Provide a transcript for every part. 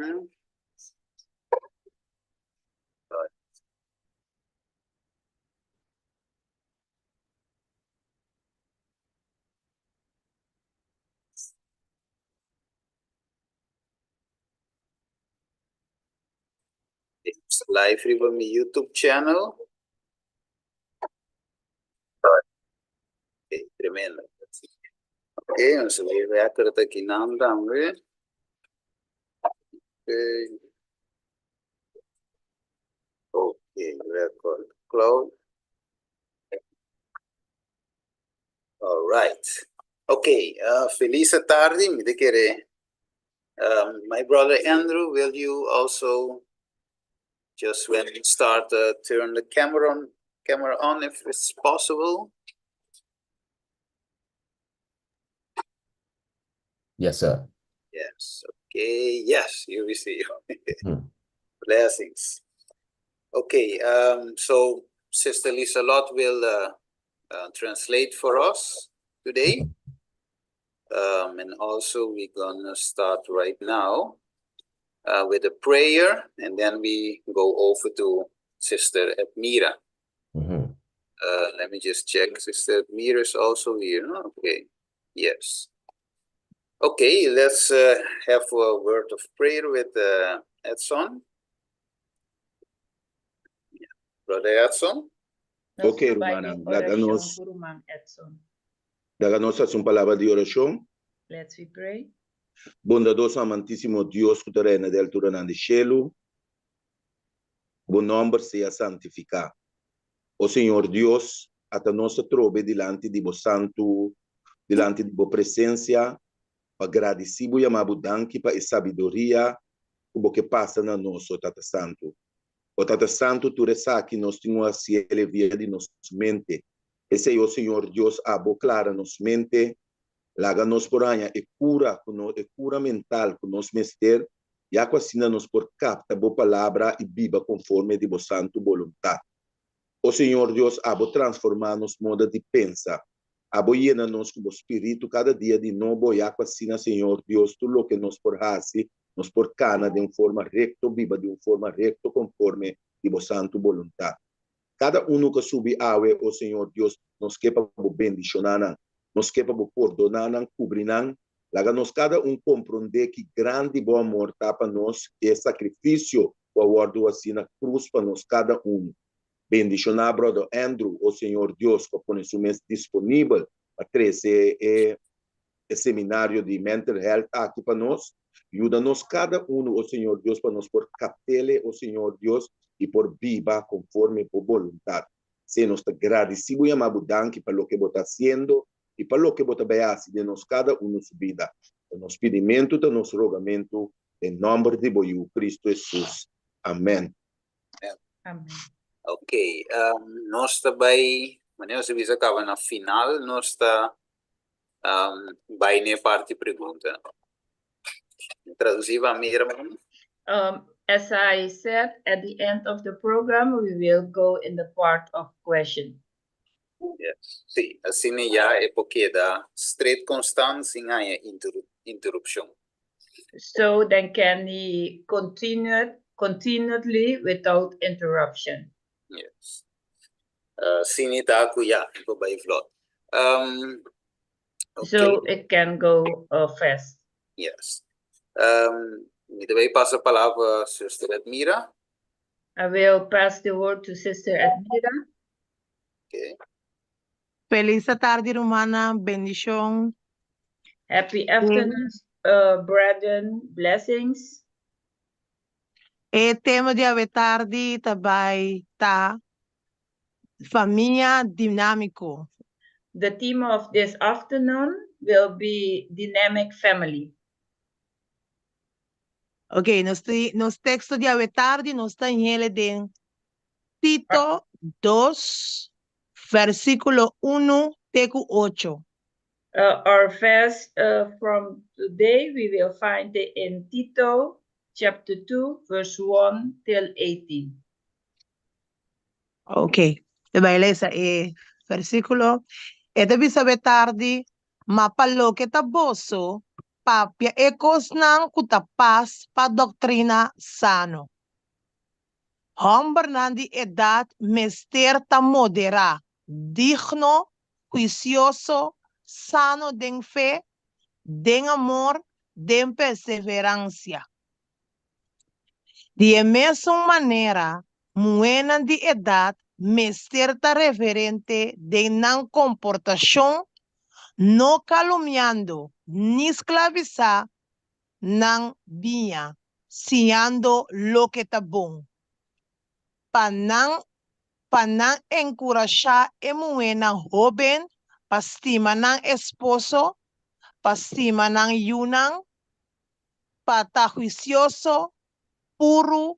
Mhm. Live riba mi YouTube channel. Ok, tremendo. Ok, nos ta bay record aki nan tambe. Ok. Ok, record cloud. All right. Ok, feliz tardi. Mi ta kere my brother Andrew, will you also just when you start turn the camera on, camera on if it's possible? Yes, sir. Yes, okay, yes, here we see you. Blessings. Okay, so Sister Lisa Lot will translate for us today. And also we're gonna start right now with a prayer and then we go over to Sister Edmira. Let me just check. Sister Edmira is also here. No? Okay, yes. Okay, let's have a word of prayer with Edson. Yeah. Brother Edson? Nos Ok, ta bai rumannan, den laga orashon nos ku ruman Edson. laga nos hasi un palabra di orashon. Let's we pray. Bondadoso amantísimo Dios ku ta reina den alturanan di shelu, Bo nòmber sea santifiká. O Señor Dios, ata nos ta trobe dilanti di Bo santu, dilanti di Bo presensia, pa gradisí Bo yamá Bo danki pa e sabiduria ku Bo ke pasa na nos, o Tata Santu. O Tata Santu, tur esaki nos tin un hasiel via di nos mente. P'esei, o Señor Dios, abo klara nos mente, laga nos por haña e kura ku no, e kura mental ku nos mester, ya ku asina nos por kapta Bo Palabra i biba konforme di Bo santu boluntat. O Señor Dios, abo transformá nos moda di pensa. Abo yena nos ku Bo Spiritu kada dia di nobo, ya ku asina, Señor Dios, tur loke nos por hasi, nos por kana den un forma rekto, biba di un forma rekto konforme di Bo santu boluntat. Kada unu ku a subi awe, o Señor Dios, nos ke pa Bo bendishoná nan. Nos ke pa Bo pordoná nan, kubri nan. Laga nos kada un komprondé ki grandi Bo amor ta pa nos, ki e sakrifisio ku a wòrdu hasí na krus pa nos kada unu. Bendishoná Brother Andrew, o Señor Dios, ku a pone su mes disponibel pa trese e e seminario di mental health aki pa nos. Yuda nos kada unu, o Señor Dios, pa nos por kaptele, o Señor Dios, i por biba konforme Bo boluntat. Se nos ta gradisí Bo yama Bo danki pa loke Bo ta hasiendo i pa loke Bo ta bai hasi den nos kada unu su bida. Ta nos pidimentu, ta nos rogamentu, den nòmber di Bo Yu, Kristu Hesus. Amèn. Amèn. Ok, nos ta bai, manera nos a bisa kaba na final, nos ta Bai n'e parti pregunta. Traducí pa mi, hermano. As I said, at the end of the program, we will go in the part of question. Yes. Sí, asina ya e por keda straight constant sin haña interrupcion. So then can he continue continually without interruption. Yes. Sini ta ku ya, e por bai vlot. Um, okay. So it can go fast. Yes. Um, mi ta bai pasa palabra Sister Edmira. I will pass the word to Sister Edmira. Okay. Feliz tardi, rumannan. Bendishon. Happy afternoon, brethren. Blessings. E tema di awe tardi ta bai ta famia dinámiko. The theme of this afternoon will be dynamic family. Ok, nos nos teksto di awe tardi nos ta hele den Tito 2, versíkulo 1 te ku 8. Our verse from today we will find it in Tito chapter 2 verse 1 till 18. Ok, ta bai lesa e versíkulo. E ta bisa awe tardi, Ma pa loke ta boso, Papia e kosnan ku ta pas pa doktrina sano. Hòmbernan di edat mester ta moderá, digno, huisioso, sano den fe, den amor, den perseveransia. Di e mesun manera, muhénan di edat mester ta reverente den nan komportashon, no kalumniando ni sklavisá nan biña, siñando loke ta bon, pa nan pa nan enkurashá e muhénan hóben pa stima nan esposo, pa stima nan yunan, pa ta huisioso, puru,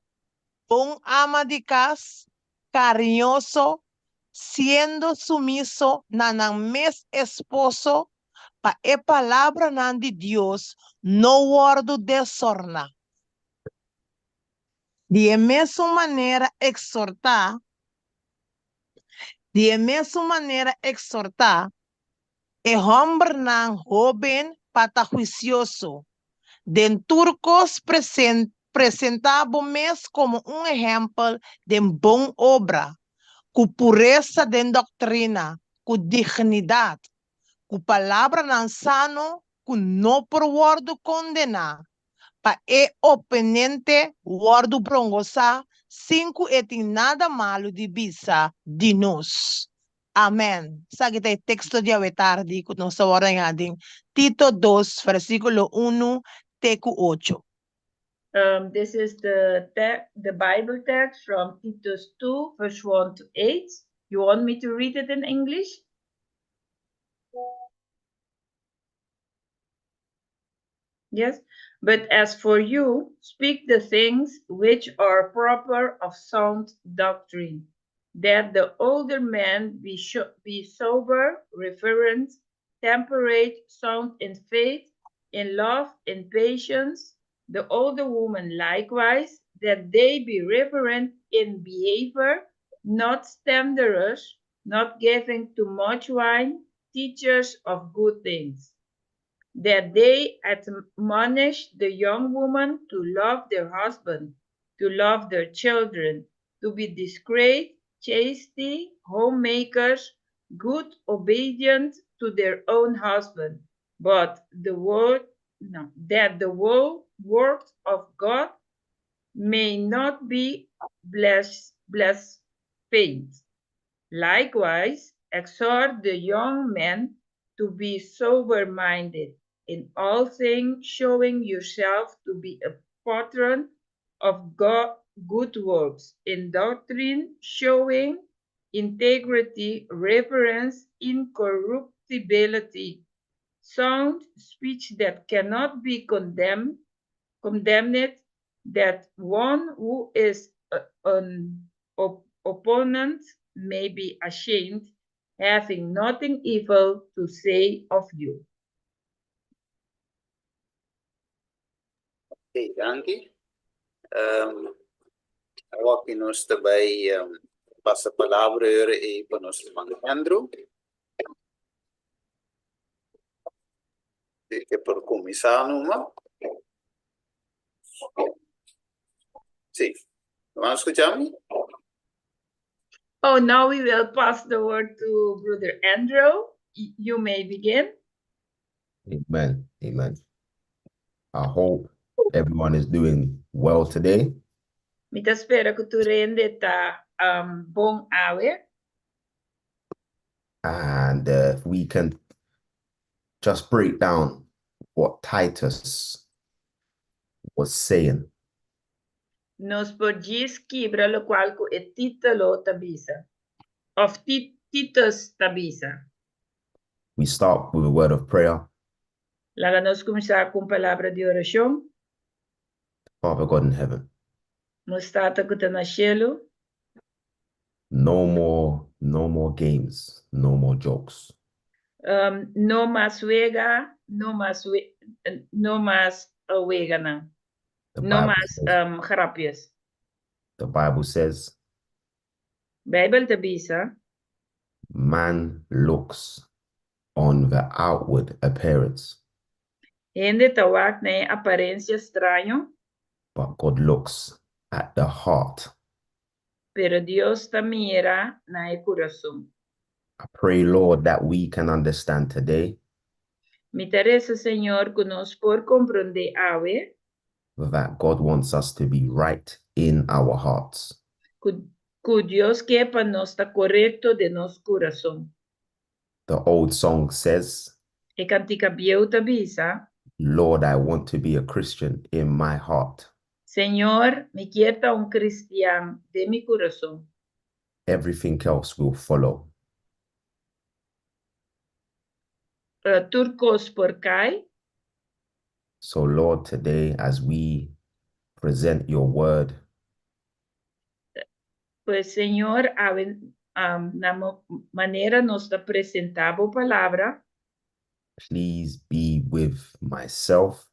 bon ama di kas, kariñoso, siendo sumiso na nan mes esposo, pa e palabranan di Dios no wòrdu desorná. Di e mesun manera eksortá, di e mesun manera eksortá e hòmbernan hóben pa ta huisioso. Den tur kos presentá bo mes komo un ehèmpel den bon obra, ku puresa den doktrina, ku dignidat, ku palabranan sano ku no por wòrdu kondená, pa e oponente wòrdu brongosá sin ku e tin nada malu di bisa di nos. Amèn. Esaki ta e teksto di awe tardi ku nos ta wòrdu hañá den Tito dos, versíkulo unu te ku ocho. This is the te the Bible text from Titus 2, verse 1 to 8. You want me to read it in English? Yes. But as for you, speak the things which are proper of sound doctrine, that the older men be, be sober, reverent, temperate, sound in faith, in love, in patience, the older woman likewise, that they be reverent in behavior, not slanderers, not giving too much wine, teachers of good things that they admonish the young women to love their husband, to love their children, to be discreet, chaste, homemakers, good, obedient to their own husband, but the word no, that the word, word of God may not be bless, blasphemed. Likewise, exhort the young men to be sober minded, in all things showing yourself to be a pattern of God, good works, in doctrine showing integrity, reverence, incorruptibility, sound speech that cannot be condemned, condemned, that one who is an op opponent may be ashamed, having nothing evil to say of you. Okay, danki. Awor aki nos ta bai pasa palabra ora ei pa nos ruman Andrew. Si ke por kuminsá numa. Sí. Ruman skucha mi? Oh, now we will pass the word to Brother Andrew. You may begin. Amen. Amen. I hope everyone is doing well today. Mi ta spera ku tur hende ta bon awe. And if we can just break down what Titus was saying. Nos por djis kibra lokual ku e título ta bisa. Òf Titus ta bisa. We start with a word of prayer. Laga nos kuminsá ku un palabra di orashon. Father God in heaven, Nos Tata ku ta na shelu, no more, no more games, no more jokes. No mas wega, no mas weganan, The no Bible mas says, grapjes. the Bible says, Beibel ta bisa, man looks on the outward appearance. Hende ta wak na e aparensia straño. But God looks at the heart. Pero Dios ta mira na e kurason. I pray, Lord, that we can understand today Mi ta resa, Señor, ku nos por komprondé awe that God wants us to be right in our hearts. Ku Dios ke pa nos ta korekto den nos kurason. The old song says, E kantika bieu ta bisa, "Lord, I want to be a Christian in my heart." Señor, mi kier ta un kristian den mi kurason. Everything else will follow. Tur kos por kai. So, Lord, today as we present your word, Pues, Señor, awe na manera nos ta presentá bo palabra, please be with myself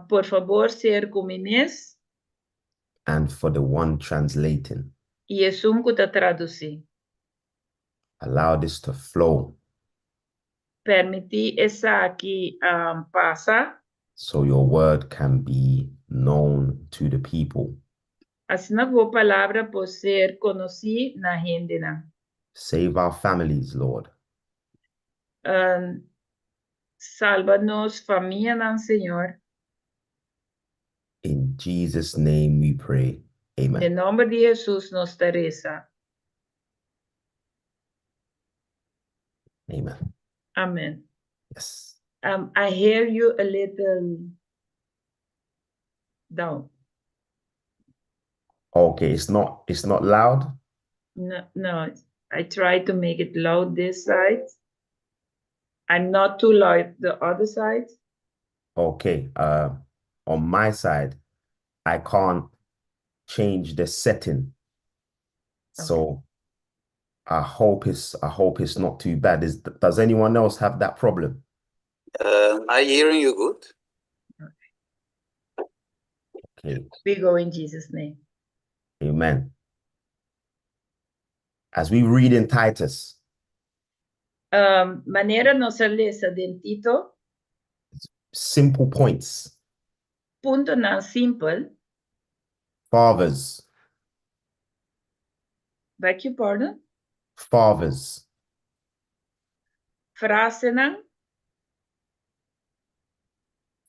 Por fabor ser ku mi mes and for the one translating. I esun ku ta tradusí. Allow this to flow Permití esaki pasa so your word can be known to the people. Asina bo palabra por ser konosí na hendenan. Save our families, Lord. Salba nos famianan, Señor. In Jesus' name we pray. Amen. Den nòmber di Hesus nos ta resa. Amen. Amen. Yes. I hear you a little down. Okay, it's not loud. No, I try to make it loud this side. I'm not too loud the other side. Okay. On my side, I can't change the setting. So I hope it's not too bad. Is does anyone else have that problem? I hearing you good. Okay. We go in Jesus' name. Amen. As we read in Titus, Manera nos a lesa den Tito, simple points. Puntonan simpel. Fathers, Beg your pardon? Fathers, Frasenan,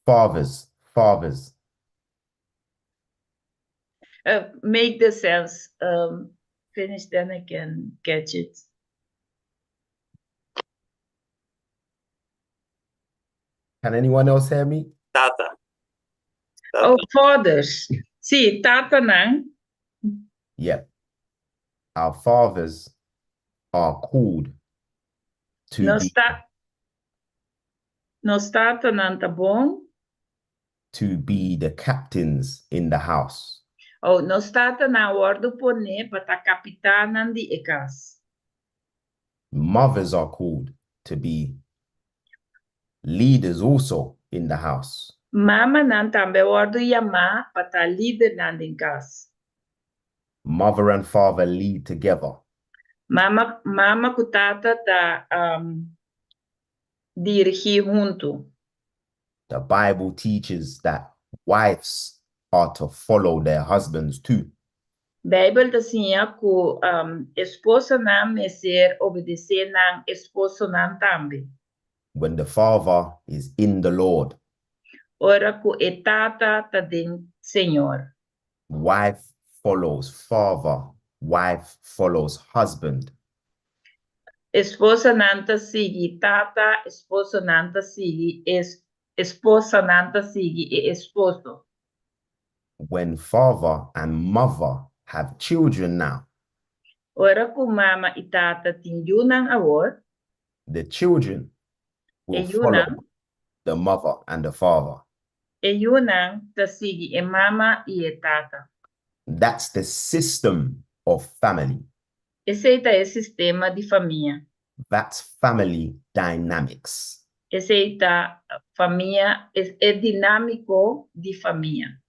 fathers, fathers. Make the sense. Finish, then I can catch it. Can anyone else hear me? Tata. Oh, fathers. Si, tatanan. Yeah. Our fathers are called to Nos be, ta nos tatanan ta bon. To be the captains in the house. Oh, nos tatanan a wòrdu poné pa ta kapitannan di e kas. Mothers are called to be leaders also in the house. Mamanan tambe a wòrdu yamá pa ta lidernan den kas. Mother and father lead together. Mama ku tata ta dirigí huntu. The Bible teaches that wives are to follow their husbands too. Beibel ta siña ku esposanan mester obedesé nan esposonan tambe. When the father is in the Lord, Ora ku e tata ta den Señor. Wife follows father, wife follows husband. Esposanan ta sigui tata, esposonan ta sigui esposanan ta sigui e esposo. When father and mother have children now, Ora ku mama i tata tin yunan awor, the children will E follow yunan, the mother and the father. E yunan ta sigui e mama i e tata. That's the system of family. Esei ta e sistema di famia. That's family dynamics. Esei ta famia, e dinámika di famia.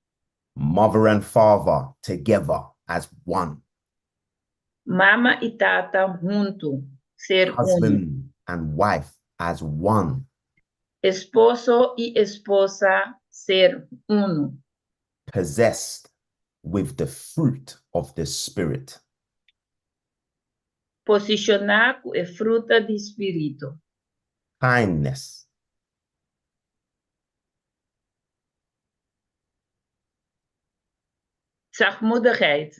Mother and father together as one. Mama i tata huntu, ser un. Husband and wife as one. Esposo i esposa ser unu. Possessed with the fruit of the Spirit. Posishoná ku e fruta di Spiritu. Kindness. Zachtmoedigheid.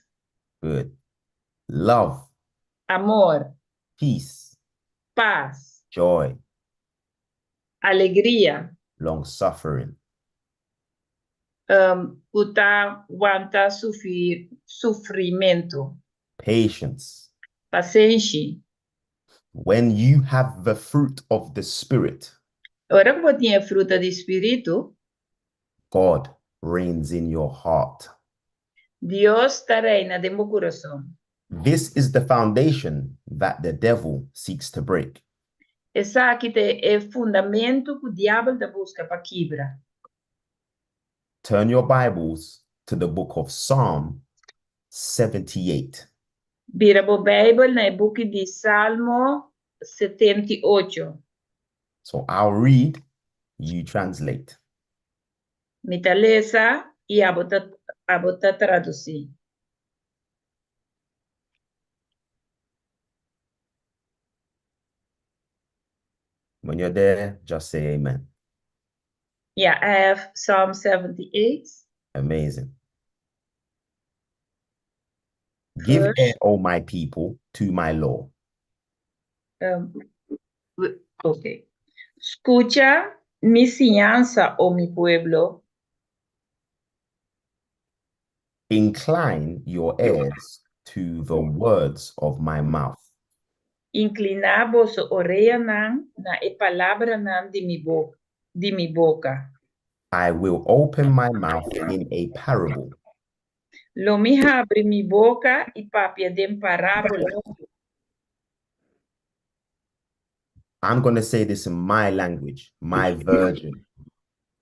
Good. Love. Amor. Peace. Pas. Joy. Alegria. Long suffering. Um, ku ta wanta sufri, sufrimentu. Patience. Pasenshi. When you have the fruit of the Spirit, Ora ku bo tin e fruta di Spiritu, God reigns in your heart. Dios ta reina den bo kurason. This is the foundation that the devil seeks to break. Esaki ta e fundamentu ku diabel ta buska pa kibra. Turn your Bibles to the book of Psalm 78. Bira bo Beibel na e buki di Salmo 78. So I'll read, you translate. Mi ta lesa i abo ta abo ta tradusí. When you're there, just say amen. Yeah, I have Psalm 78. Amazing. Give Verse. ear, O my people, to my law. Ok. Skucha mi siñansa, o mi pueblo. Incline your ears to the words of my mouth. Inkliná boso oreanan na e palabranan di mi boka, di mi boka. I will open my mouth in a parable. Lo mi habri mi boka i papia den parábola. I'm going to say this in my language, my version.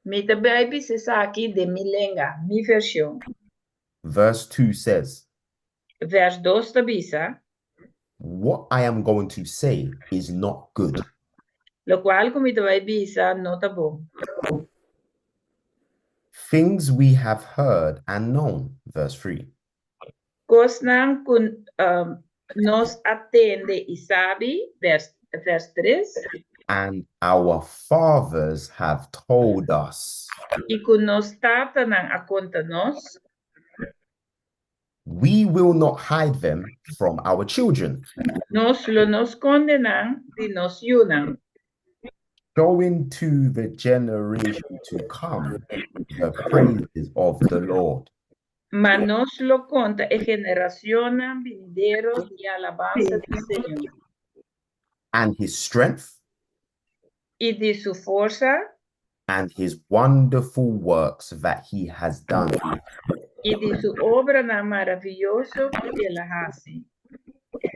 Mi ta bai bisa esaki den mi lenga, mi vershon. Verse 2 says, Vers 2 ta bisa. What I am going to say is not good. Lokual ku mi ta bai bisa no ta bon. Things we have heard and known, verse 3. Kosnan ku nos a tende i sabi, vers 3. And our fathers have told us. I ku nos tatanan a konta nos. We will not hide them from our children. Nos lo no skonde nan di nos yunan. Showing to the generation to come the praises of the Lord. Ma nos lo konta e generashonnan binidero di alabansa di Señor. And his strength. I di su forsa. And his wonderful works that he has done. I di su obranan maravioso ku el a hasi.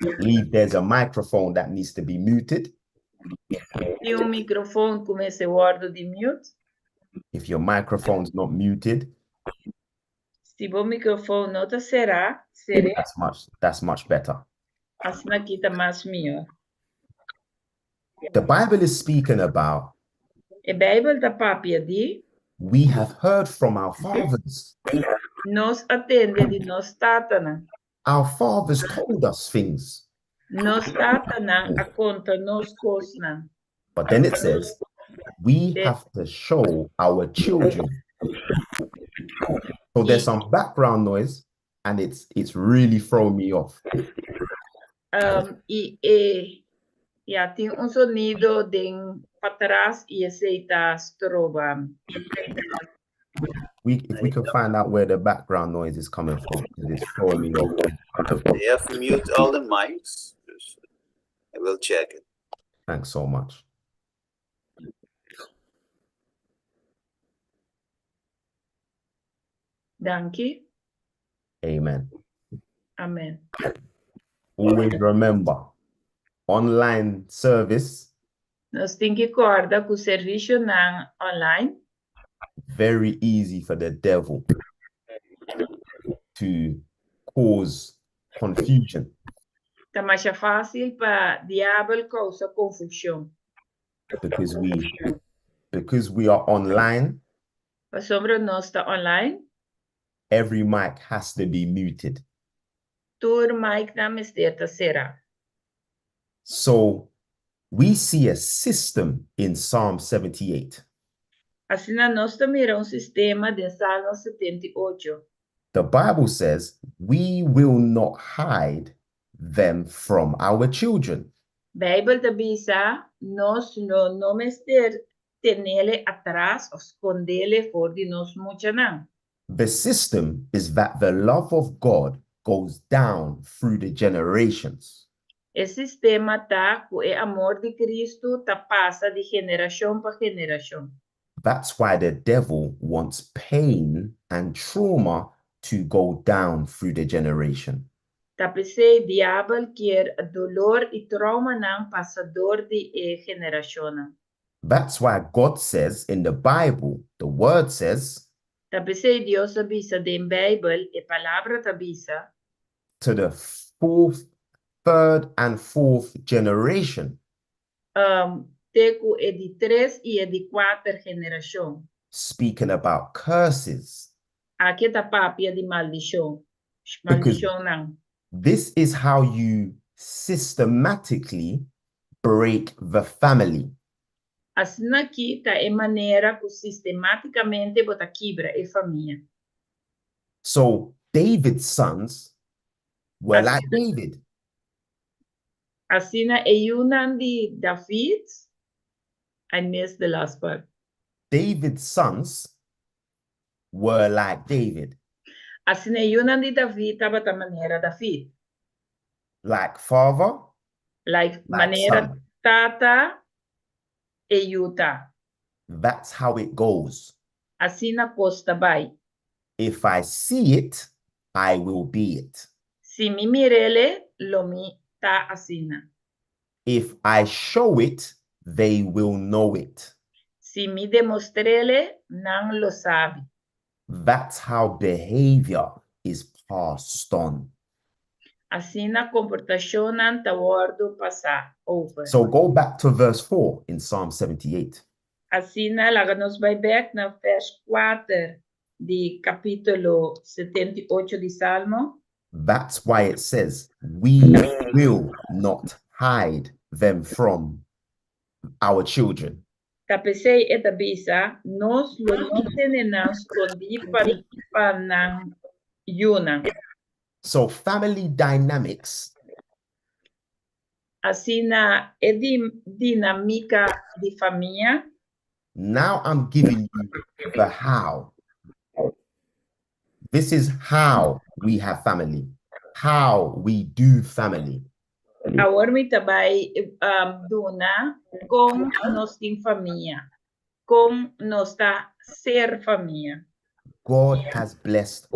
Believe there's a microphone that needs to be muted. Tin un mikrofon ku mester wòrdu di mute. If your microphone's not muted, Si bo mikrofon no ta será, ser'é. That's much, that's much better. Asina aki ta mas mihó. The Bible is speaking about E Beibel ta papia di. We have heard from our fathers. Nos a tende di nos tatanan. Our fathers told us things. Nos tatanan a konta nos kosnan. But then it says, we have to show our children. So there's some background noise and it's it's really throwing me off. I e ya tin un sonido den patras i esei ta stroba. We if we can find out where the background noise is coming from, because it's throwing me off. They have mute all the mics. I will check it. Thanks so much. Danki. Amen. Amen. Always remember, online service. Nos tin ku kòrda ku servisionan online. Very easy for the devil to cause confusion. Ta masha fásil pa diabel kousa konfushon. Because we. Because we are online, Pasobra nos ta online, every mic has to be muted. Tur mic nan mester ta será. So we see a system in Psalm 78. Asina nos ta mira un sistema den Salmo 78. The Bible says we will not hide them from our children. Beibel ta bisa, nos lo no mester tenele atras òf skondele for di nos muchanan. The system is that the love of God goes down through the generations. E sistema ta ku e amor di Kristu ta pasa di generashon pa generashon. That's why the devil wants pain and trauma to go down through the generation. Ta p'esei diabel kier dolor i troumanan pasa dor di e generashonnan. That's why God says in the Bible, the word says, Ta p'esei Dios a bisa den Beibel, e palabra ta bisa, to the fourth, third, and fourth generation. Te ku e di tres i e di kuater generashon. Speaking about curses. Aki ta papia di maldishon. Because Maldishonnan. this is how you systematically break the family. Asina aki ta e manera ku sistemátikamente bo ta kibra e famia. So David's sons were like David. Asina e yunan di David. I missed the last part. David's sons were like David. Asina e yunan di David tabata manera David. Like father, like like manera son. Tata e yu ta. That's how it goes. Asina kos ta bai. If I see it, I will be it. Si mi mirele, lo mi ta asina. If I show it, they will know it. Si mi demostrele, nan lo sabi. That's how behavior is passed on. Asina komportashonnan ta wòrdu pasá over. So go back to verse 4 in Psalm 78. Asina laga nos bai bèk na vèrs 4 di kapítulo 78 di Salmo. That's why it says, "We will not hide them from our children." Ta p'esei e ta bisa, nos lo no tene nan skondí pa pa nan yunan. So family dynamics Asina e di dinámika di famia. Now I'm giving you the how. This is how we have family, how we do family. Awor mi ta bai duna kon nos tin famia, kon nos ta ser famia. God has blessed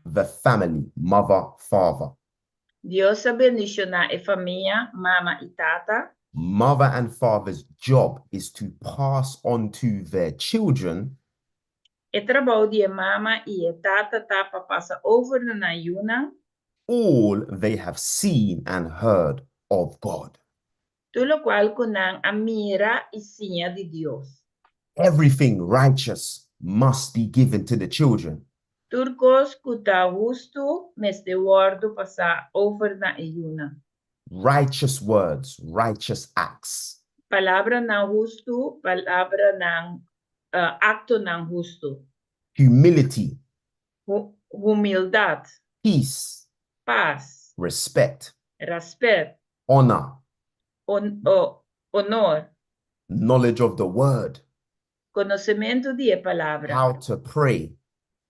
the family, mother, father. Dios a bendishoná e famia, mama i tata. Mother and father's job is to pass on to their children E trabou di e mama i e tata ta pa pasa over na nan yunan all they have seen and heard of God. Tur lokual ku nan a mira i siña di Dios. Everything righteous must be given to the children. Tur kos ku ta hustu mester wòrdu pasá over na e yunan. Righteous words, righteous acts. Palabranan hustu, palabranan, aktonan hustu. Humility. Humildat. Peace. Pas. Respect. Rèspèt. Honor. Honor. Knowledge of the word. Konosementu di e palabra. How to pray.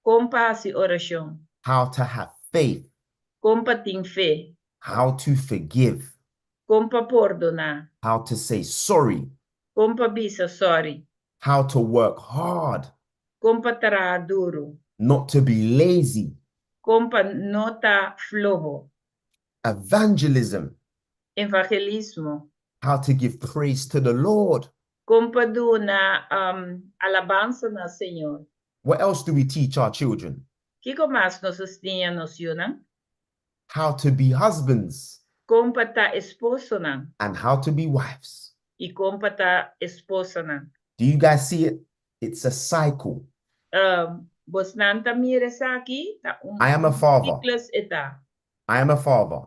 Kon pa hasi orashon. How to have faith. Kon pa tin fe. How to forgive. Kon pa pordoná. How to say sorry. Kon pa bisa sòri. How to work hard. Kon pa traha duru. Not to be lazy. Kon pa no ta floho. Evangelism. Evangelismo. How to give praise to the Lord. Kon pa duna alabansa na Señor. What else do we teach our children? Kiko mas nos ta siña nos yunan? How to be husbands. Kon pa ta esposonan. And how to be wives. I kon pa ta esposanan. Do you guys see it? It's a cycle. Bosnan ta mira esaki? Ta un I am a father. cyclus e ta. I am a father.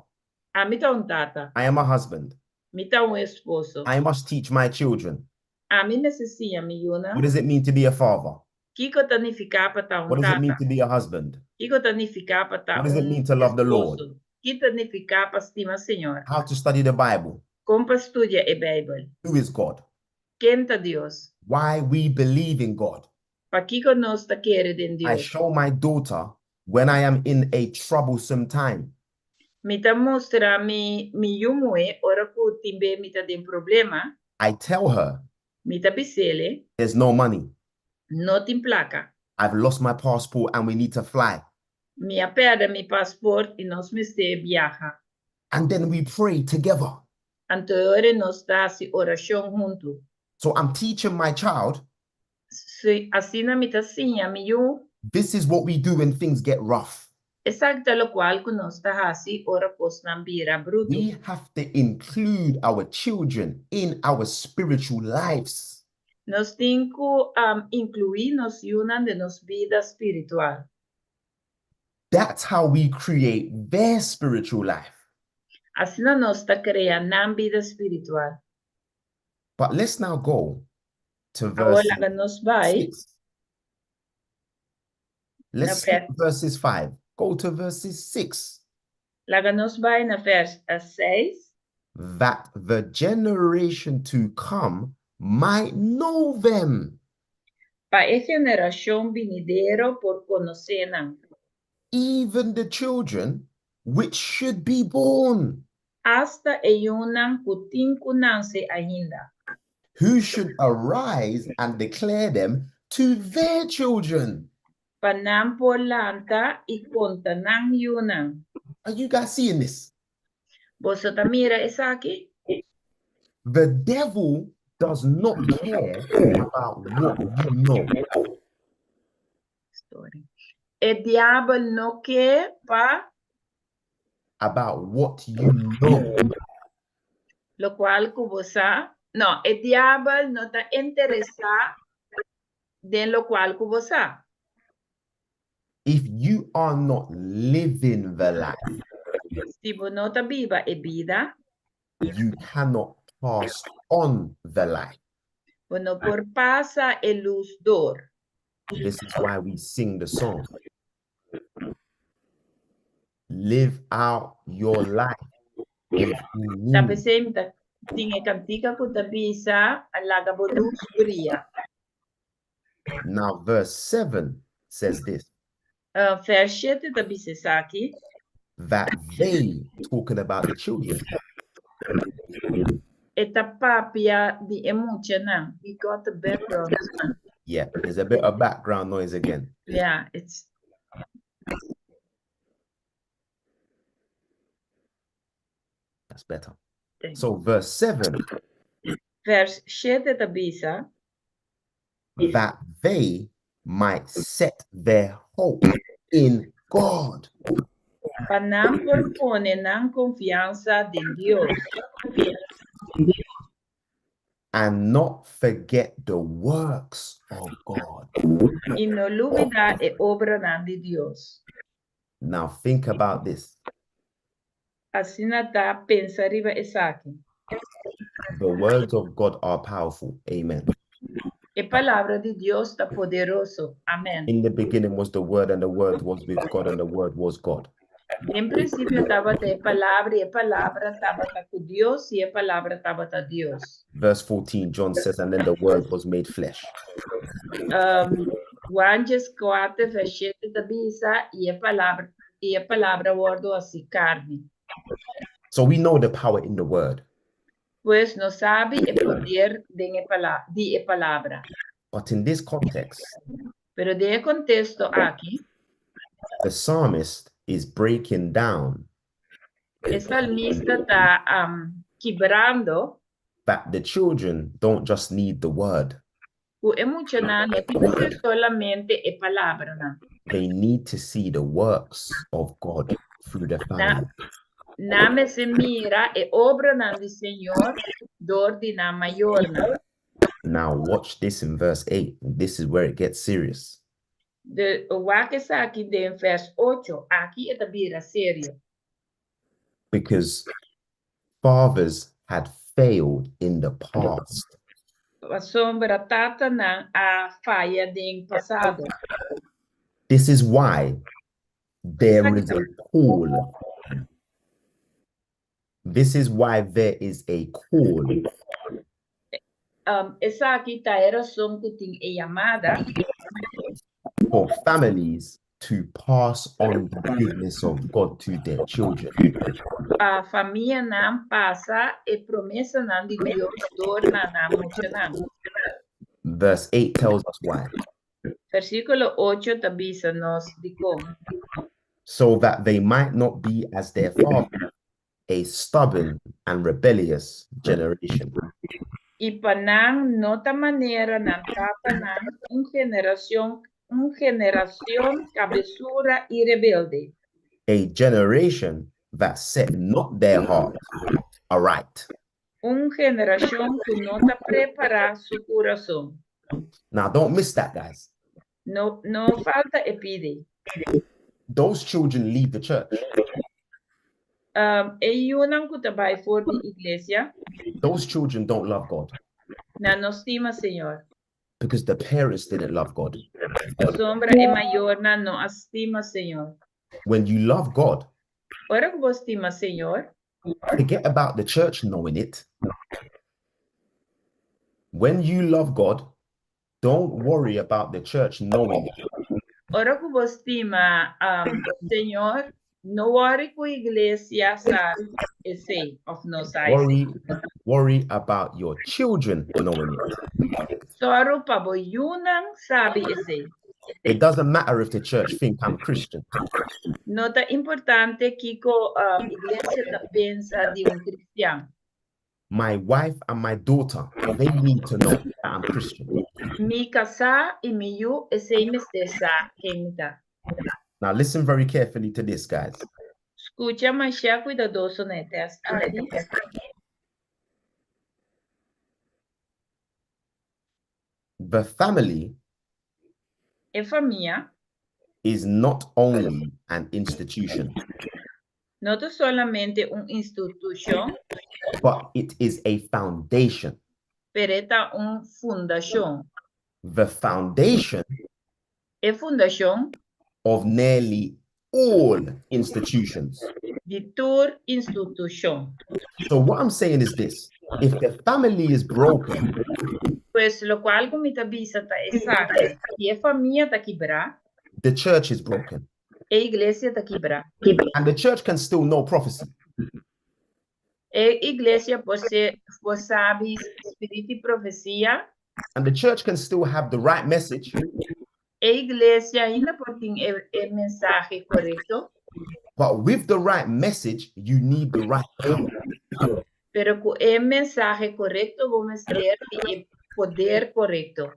Ami ta un tata. I am a husband. Mi ta un esposo. I must teach my children. Ami mester siña mi yunan. What does it mean to be a father? Kiko ta nifiká pa ta un What does it mean tata? to be a husband? Kiko ta nifiká pa ta What does it un mean to love the Lord? esposo? Ki ta nifiká pa stima Señor? How to study the Bible? Kon pa studia e Beibel? Who is God? Ken ta Dios? Why we believe in God? Pakiko nos ta kere den I Dios? show my daughter when I am in a troublesome time. Mi ta mustra mi mi yu muhé ora ku tin be mi ta den problema. I tell her Mi ta bis'é. there's no money. No tin plaka. I've lost my passport and we need to fly. Mi a pèrdè mi pasport i nos mester biaha. And then we pray together. Anto e ora nos ta hasi orashon huntu. So I'm teaching my child Sí, asina mi ta siña mi yu. this is what we do when things get rough. Esaki ta lokual ku nos ta hasi ora kosnan bira brutu. We have to include our children in our spiritual lives. Nos tin ku inkluí nos yunan den nos bida spiritual. That's how we create their spiritual life. Asina nos ta krea nan bida spiritual. But let's now go to Awor verse laga nos bai 6. Let's skip verses 5. Go to verses 6. Laga nos bai na vers 6. That the generation to come might know them. Pa e generashon binidero por konosé nan. Even the children which should be born. Asta e yunan ku tin ku nase ainda. Who should arise and declare them to their children. Pa nan por lanta i konta nan yunan. Are you guys seeing this? Boso ta mira esaki? The devil does not care about what you know. Sorry. E diabel no ke pa About what you know. Lokual ku bo sa. No, e diabel no ta interesá den lokual ku bo sa. If you are not living the life, Si bo no ta biba e bida, you cannot pass on the light. Bo no por pasa e lus dor. This is why we sing the song. Live out your life with Ta me. p'esei mi ta tin e kantika ku ta bisa, Laga bo lus bria. Now, verse 7 says this Vers 7 ta bisa esaki. that they, talking about the children, E ta papia di e muchanan. We got the background. Yeah, there's a bit of background noise again. Yeah, it's That's better. Thank So, verse 7 Vers 7 ta bisa that they might set their hope in God. Pa nan por pone nan konfiansa den Dios. And not forget the works of God. I no lubidá e obranan di Dios. Now think about this. Asina ta, pensa riba esaki. The words of God are powerful. Amen. E palabra di Dios ta poderoso. Amèn. In the beginning was the Word, and the Word was with God, and the Word was God. Den prinsipio tabata e Palabra, i e Palabra tabata ku Dios, i e Palabra tabata Dios. Verse 14, John says, And then the Word was made flesh. Juan 14, vers 7 ta bisa, I e Palabra, i e Palabra a wòrdu hasi karni. So we know the power in the Word. Pues nos sabi e poder den e pala di e Palabra. But in this context, Pero den e konteksto aki, the psalmist is breaking down e salmista ta kibrando that the children don't just need the word, ku e muchanan no tin mester solamente e palabranan. they need to see the works of God through the family. Nan mester mira e obranan di Señor dor di nan mayornan. Now, watch this in verse 8. This is where it gets serious. De wak esaki den vers 8, aki e ta bira serio. Because fathers had failed in the past. Pasobra tatanan a faya den pasado. This is why there is a call. This is why there is a call Esaki ta e rason ku tin e yamada for families to pass on the goodness of God to their children. Pa famianan pasa e promesanan di Dios dor na nan muchanan. Verse 8 tells us why. Versíkulo 8 ta bisa nos dikon. So that they might not be as their father, a stubborn and rebellious generation. I pa nan no ta manera nan tatanan, un generashon kabesura i rebelde. A generation that set not their heart aright. Un generashon ku no ta prepará su kurason. Now, don't miss that, guys. No, no falta e pida. Those children leave the church. E yunan ku ta bai for di iglesia, Those children don't love God nan no stima Señor. Because the parents didn't love God. Pasobra e mayornan no a stima Señor. When you love God, Ora ku bo stima Señor, forget about the church knowing it. When you love God, don't worry about the church knowing it. Ora ku bo stima Señor, no worry ku iglesia sa esei òf no sa esei. Worry about your children knowing it. Sòru pa bo yunan sabi esei. It doesn't matter if the church think I'm Christian. No ta importante kiko iglesia ta pensa di un kristian. My wife and my daughter, they need to know that I'm Christian. Mi kasá i mi yu, esei mester sa ken mi ta. Now listen very carefully to this, guys. Skucha masha kuidadoso na e teksto aki. The family E famia is not only an institution, no ta solamente un institushon, but it is a foundation. Pero ta un fundashon. The foundation E fundashon of nearly all institutions. Di tur institushon. So what I'm saying is this: if the family is broken, Pues loke ku mi ta bisa ta esaki. Si e famia ta kibrá, the church is broken. E iglesia ta kibrá. And the church can still know prophecy. E iglesia por sabi spiritu di profesia. And the church can still have the right message. E iglesia ainda por tin e mensahe korekto. But with the right message, you need the right power. Pero ku e mensahe korekto, bo mester e poder korekto.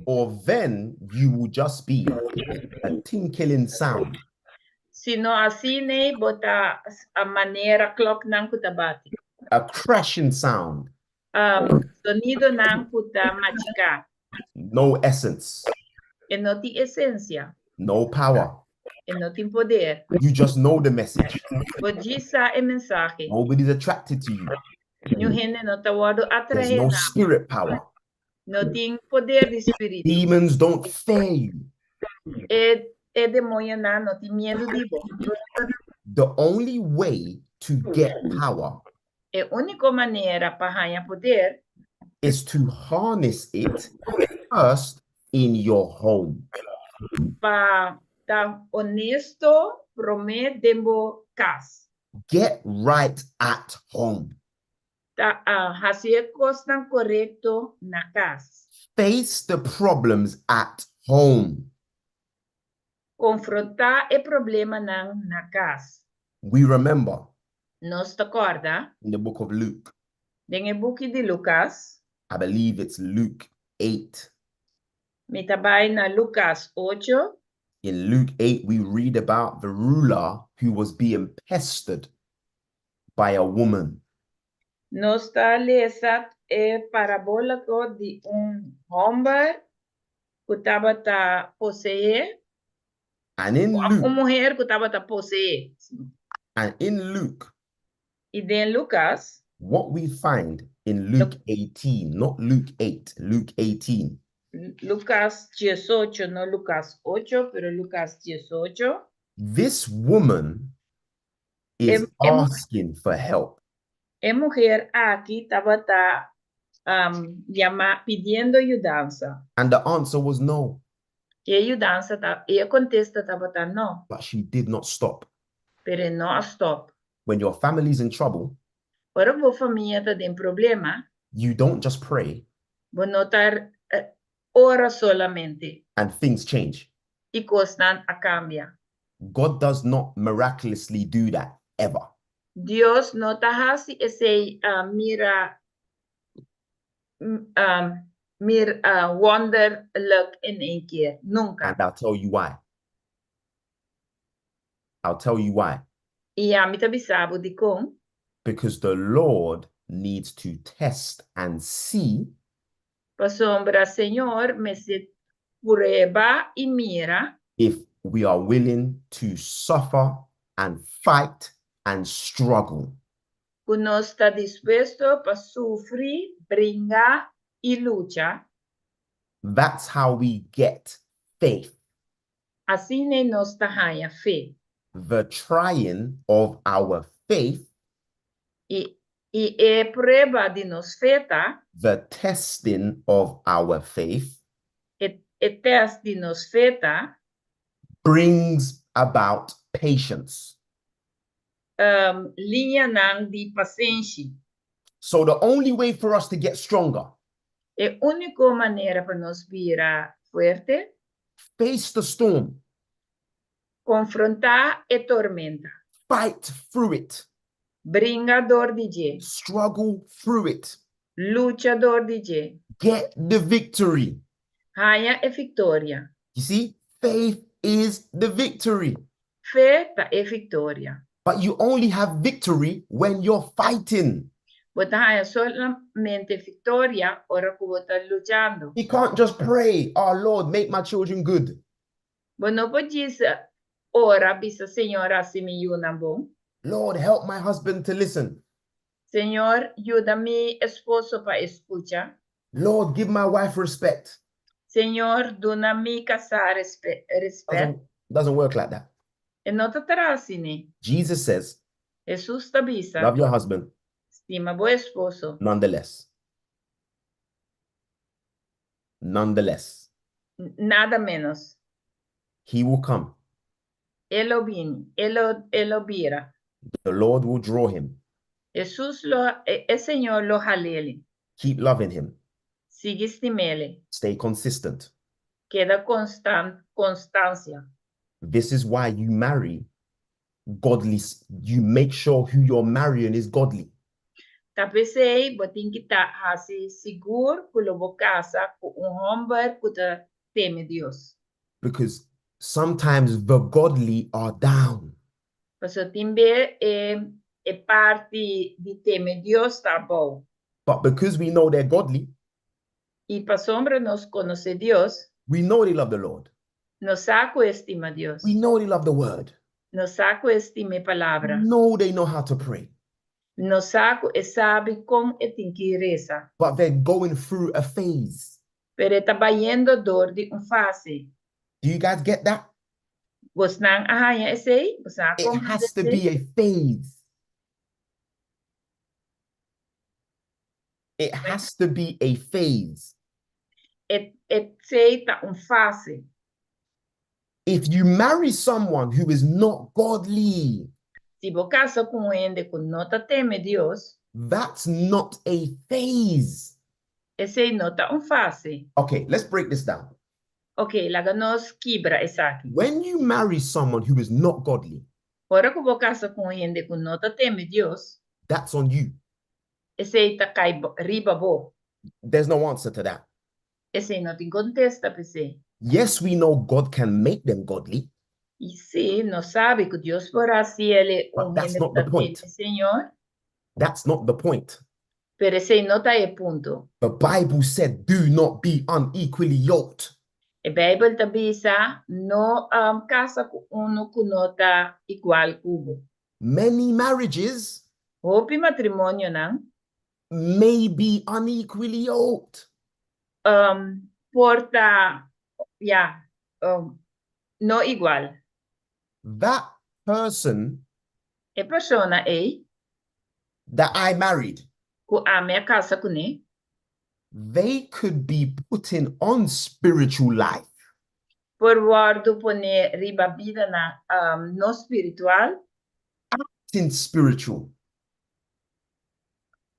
Or then you will just be a tinkling sound. Sino asina, bo ta manera kloknan ku ta bati. A crashing sound. Sonidonan ku ta machiká. No essence. E no tin esensia. No power. E no tin poder. You just know the message. Bo djis sa e mensahe. Nobody's attracted to you. Ningun hende no ta wòrdu There's atraé. No spirit power. No tin poder di spiritu. Demons don't fear you. E demoñonan no tin miedu di bo. The only way to get power E úniko manera pa haña poder is to harness it first in your home. Pa ta honesto promé den bo kas. Get right at home. Ta hasi kosnan korekto na kas. Face the problems at home. Konfrontá e problemanan na kas. We remember Nos ta kòrda in the book of Luke, den e buki di Lukas, I believe it's Luke 8. Mi ta bai na Lukas 8. In Luke 8, we read about the ruler who was being pestered by a woman. Nos ta lesa e parabóliko di un hòmber ku tabata poseé, And in un Luke, muhé ku tabata poseé. And in Luke, I den Lukas, what we find in Luke 18, not Luke 8, Luke 18, Lukas 18, no Lukas 8, pero Lukas 18, this woman is asking for help. E muhé aki tabata yama pidiendo yudansa. And the answer was no. I e yudansa ta, i e kontesta tabata no. But she did not stop. Pero e no a stòp. When your family's in trouble, Ora bo famia ta den problema, you don't just pray bo no ta ora solamente and things change. I kosnan a kambia. God does not miraculously do that ever. Dios no ta hasi esei mira mir wonderlijk in één keer. Nunka. And I'll tell you why. I'll tell you why. I ami ta bisa bo dikon. Because the Lord needs to test and see Pasobra Señor mester prueba i mira if we are willing to suffer and fight and struggle. Ku nos ta dispuesto pa sufri, bringa i lucha. That's how we get faith. Asina nos ta haña fe. The trying of our faith, I e prueba di nos fe ta, the testing of our faith, e tèst di nos fe ta, brings about patience. Liñanan di pasenshi. So the only way for us to get stronger, E úniko manera pa nos bira fuerte, face the storm, konfrontá e tormenta, fight through it, bringa dor di dje, struggle through it, lucha dor di dje, get the victory. Haña e viktoria. You see, faith is the victory. Fe ta e viktoria. But you only have victory when you're fighting. Bo ta haña solamente viktoria ora ku bo ta luchando. You can't just pray, "Oh Lord, make my children good." Bo no por djis ora bisa Señor hasi mi yunan bon. "Lord, help my husband to listen." Señor, yuda mi esposo pa skucha. "Lord, give my wife respect." Señor, duna mi kasá rèspèt. Doesn't work like that. E no ta traha asina. Jesus says, Hesus ta bisa, "Love your husband Stima bo esposo. Nonetheless." Nonetheless. Nada ménos. He will come. E lo bini, e lo bira. The Lord will draw him. Hesus lo, e Señor lo hal'é. Keep loving him. Sigui stim'é. Stay consistent. Keda konstant, konstansia. This is why you marry godly. You make sure who you're marrying is godly. Ta p'esei, bo tin ku ta hasi sigur ku lo bo kasa ku un hòmber ku ta teme Dios. Because sometimes the godly are down. Paso tin be e parti di teme Dios ta abou. But because we know they're godly, I pasobra nos konosé Dios, we know they love the Lord. Nos sa ku e stima Dios. We know they love the word. Nos sa ku e stima e palabra. We know they know how to pray. Nos sa ku e sabi kon e tin ku resa. But they're going through a phase. Pero e ta bayendo dor di un fase. Do you guys get that? Bosnan a haña esei? Bosnan It has to be a phase. It has to be a phase. Esei ta un fase. If you marry someone who is not godly, Si bo kasa ku un hende ku no ta teme Dios, that's not a phase. Esei no ta un fase. Okay, let's break this down. Ok, laga nos kibra esaki. When you marry someone who is not godly, Ora ku bo kasa ku un hende ku no ta teme Dios, that's on you. Esei ta kai riba bo. There's no answer to that. Esei no tin kontesta p'esei. Yes, we know God can make them godly. I sí, nos sabi ku Dios por hasi But that's not the point. Señor. That's not the point. Pero esei no ta e punto. The Bible said, do not be unequally yoked. E Beibel ta bisa, no kasa ku unu ku no ta igual ku bo. Many marriages Hopi matrimonionan may be unequally yoked. Por ta, ya, no igual. That person E persona ei that I married, ku ami a kasa kuné, they could be putting on spiritual life, por wòrdu poné riba bidanan no spiritual, acting spiritual.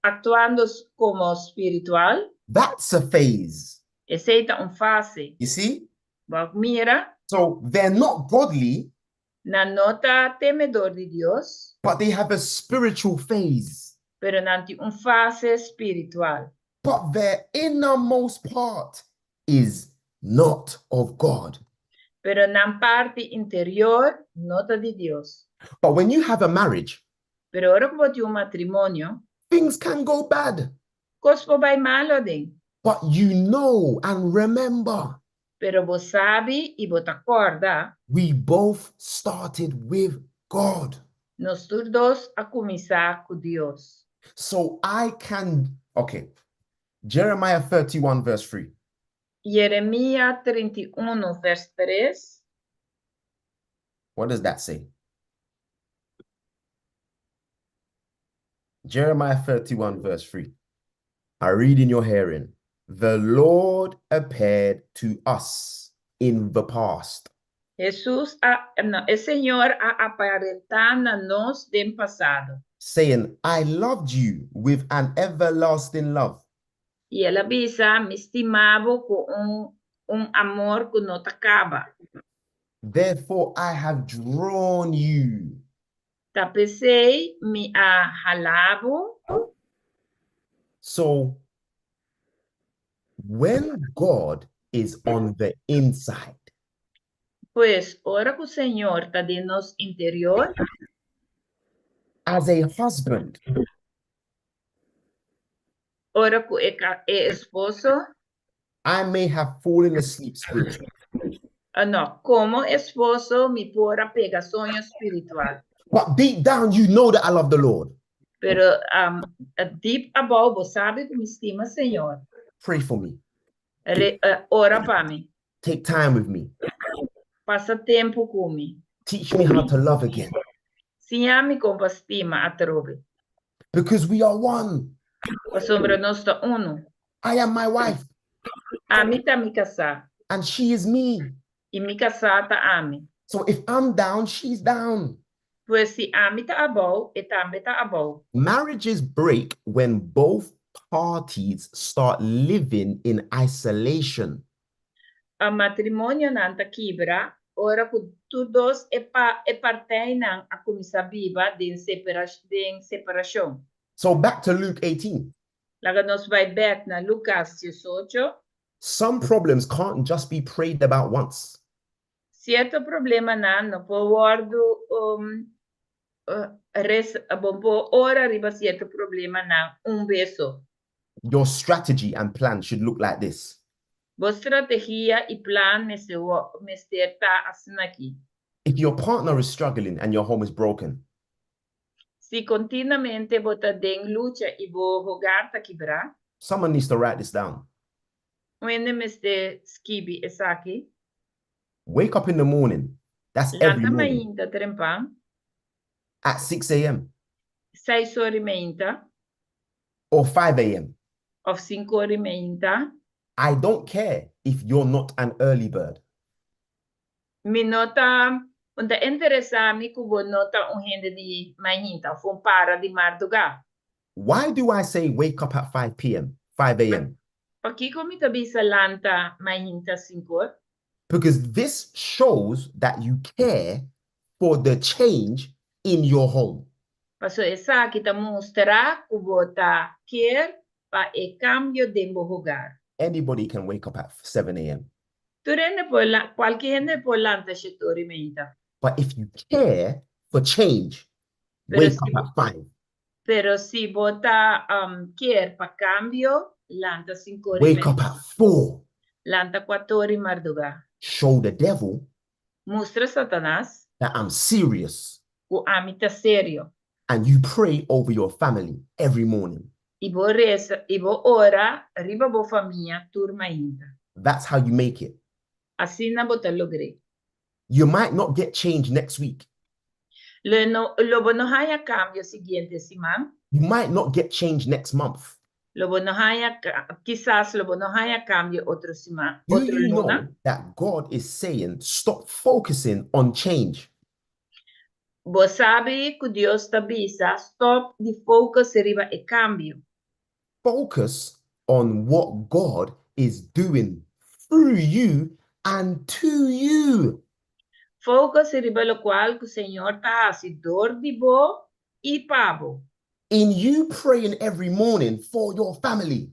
Aktuando komo spiritual. That's a phase. Esei ta un fase. You see? Bo mira? So they're not godly, Nan no ta temedor di Dios, but they have a spiritual phase. Pero nan tin un fase spiritual. But their innermost part is not of God. Pero nan parti interior no ta di Dios. But when you have a marriage, Pero ora ku bo tin un matrimonio, things can go bad. Kos por bai malu aden. But you know and remember, Pero bo sabi i bo ta kòrda, we both started with God. Nos tur dos a kuminsá ku Dios. So I can, okay. Jeremiah 31, verse 3. Jeremia 31, vèrs 3. What does that say? Jeremiah 31, verse 3. I read in your hearing. The Lord appeared to us in the past. Hesus a, no, e Señor a aparentá na nos den pasado. Saying, I loved you with an everlasting love. I el a bisa, Mi stima bo ku un un amor ku no ta kaba. Therefore I have drawn you. Ta p'esei mi a hala bo. So when God is on the inside, Pues, ora ku Señor ta den nos interior, as a husband, ora ku e e esposo, I may have fallen asleep spiritually. No, komo esposo mi por a pega soño spiritual. But deep down, you know that I love the Lord. Pero deep abou bo sabi ku mi stima Señor. Pray for me. Re, ora pa mi. Take time with me. Pasa tempu ku mi. Teach me how to love again. Siña mi kon pa stima atrobe. Because we are one. Pasobra nos ta unu. I am my wife. Ami ta mi kasá. And she is me. I mi kasá ta ami. So if I'm down, she's down. Pues si ami ta abou, e tambe ta abou. Marriages break when both parties start living in isolation. Matrimonionan ta kibra ora ku tur dos e pa e partijnan a kuminsá biba den den separashon. So back to Luke 18. Laga nos bai bèk na Lukas 18. Some problems can't just be prayed about once. Sierto problemanan no por wòrdu res bo por ora riba sierto problemanan un bes so. Your strategy and plan should look like this. Bo strategia i plan mester mester ta asin'aki. If your partner is struggling and your home is broken. Si kontinuamente bo ta den lucha i bo hogar ta kibrá. Someone needs to write this down. Un hende mester skibi esaki. Wake up in the morning, that's every Lanta morning. Mainta trempan. At 6 a.m. 6 or di mainta. Or 5 a.m. Òf 5 or di mainta. I don't care if you're not an early bird. Mi no ta no ta interesá mi ku bo no ta un hende di mainta òf un para di mardugá. Why do I say wake up at 5 p.m., 5 a.m.? Pakiko mi ta bisa lanta mainta 5 or? Because this shows that you care for the change in your home. Paso esaki ta mustra ku bo ta kier pa e kambio den bo hogar. Anybody can wake up at 7 a.m. Tur hende por kualke hende por lanta 7 or di mainta. But if you care for change, Pero wake si up at 5. Pero si bo ta kier pa kambio, lanta 5'or Wake up at 4. Lanta 4'or di mardugá. Show the devil Mustra Satanas that I'm serious. Ku ami ta serio. And you pray over your family every morning. I bo resa i bo ora riba bo famia tur mainta. That's how you make it. Asina bo ta logr'é. You might not get change next week. Lo no lo bo no haña kambio siguiente siman. You might not get change next month. Lo bo no haña kisas lo bo no haña kambio otro siman, Do otro you luna. know that God is saying stop focusing on change? Bo sabi ku Dios ta bisa stop di focus riba e kambio. Focus on what God is doing through you and to you. Focus riba lokual ku Señor ta hasi dor di bo i pa bo. In you praying every morning for your family.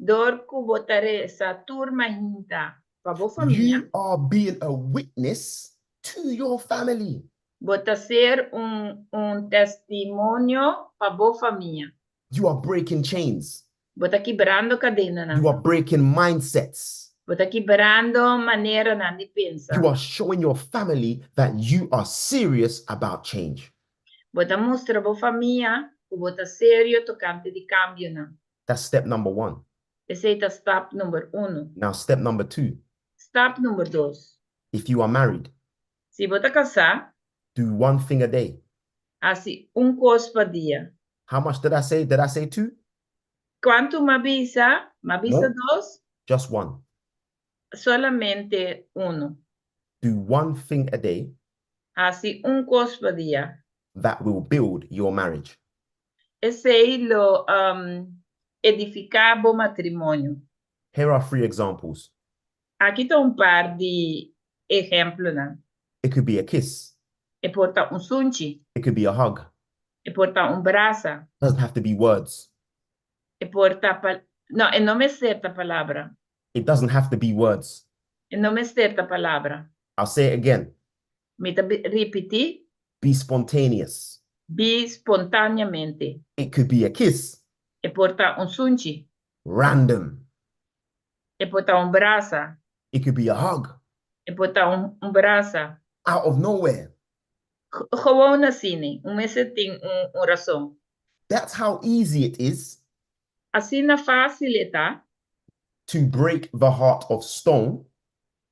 Dor ku bo ta resa tur mainta pa bo famia. You are being a witness to your family. Bo ta ser un testimonio pa bo famia. You are breaking chains. Bo ta kibrando kadenanan. You are breaking mindsets. Bo ta kibrando maneranan di pensa. You are showing your family that you are serious about change. Bo ta mustra bo famia ku bo ta serio tokante di kambionan. That's step number one. Esei ta stap number unu. Now, step number two. Stap number dos. If you are married, Si bo ta kasá, do one thing a day. Hasi un kos pa dia. How much did I say? Did I say two? Kuantu m'a bisa? M'a bisa No. dos? Just one. Solamente unu. Do one thing a day Hasi un kos pa dia. that will build your marriage. Esei lo edifiká bo matrimonio. Here are three examples. Aki ta un par di ehèmpelnan. It could be a kiss. E por ta un sunchi. It could be a hug. E por ta un brasa. Doesn't have to be words. E por ta pa no, e no mester ta palabra. It doesn't have to be words. E no mester ta palabra. I'll say it again. Mi ta ripití. Be spontaneous. Be spontáneamente. It could be a kiss. E por ta un sunchi. Random. E por ta un brasa. It could be a hug. E por ta un brasa. Out of nowhere. Gewoon asina, un mester tin un rason. That's how easy it is. Asina fásil e ta. To break the heart of stone.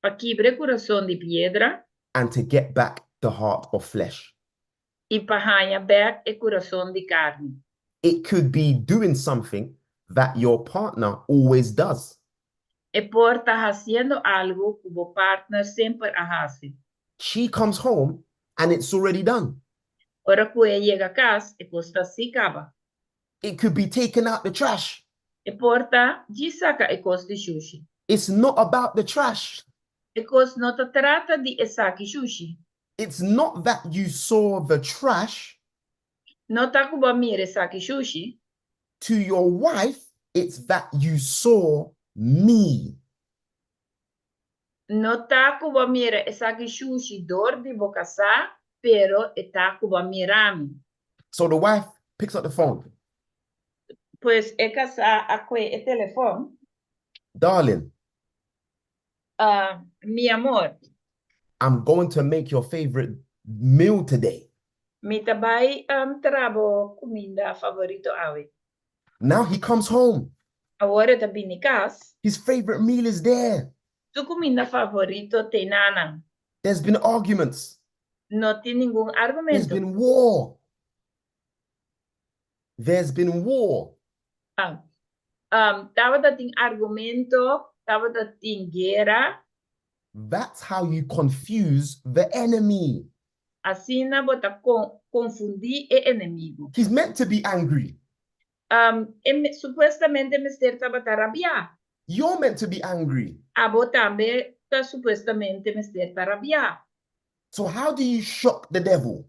Pa kibra e kurason di piedra. And to get back the heart of flesh. I pa haña bèk e kurason di karni. It could be doing something that your partner always does. E por ta hasiendo algu ku bo partner semper a hasi. She comes home and it's already done. Ora ku e yega kas, e kos ta si kaba. It could be taking out the trash. E por ta djis saka e kos di shushi. It's not about the trash. E kos no ta trata di e saki shushi. It's not that you saw the trash. No ta ku bo a mira e saki shushi. To your wife, it's that you saw me. No ta ku bo a mira e saki shushi dor di bo kasá, pero e ta ku bo a mira mi. So the wife picks up the phone. Pues e kasá a kue e telefòn. Darling. Mi amor. I'm going to make your favorite meal today. Mi ta bai traha bo kuminda favorito awe. Now he comes home. Awor e ta bini kas. His favorite meal is there. Su kuminda favorito t'e nanan. There's been arguments. No tin ningun There's argumento. been war. There's been war. Tabata tin argumento, tabata tin guera. That's how you confuse the enemy. Asina bo ta konfundí e enemigu. He's meant to be angry. E supuestamente mester tabata rabiá. You're meant to be angry. Abo tambe ta supuestamente mester ta rabiá. So how do you shock the devil?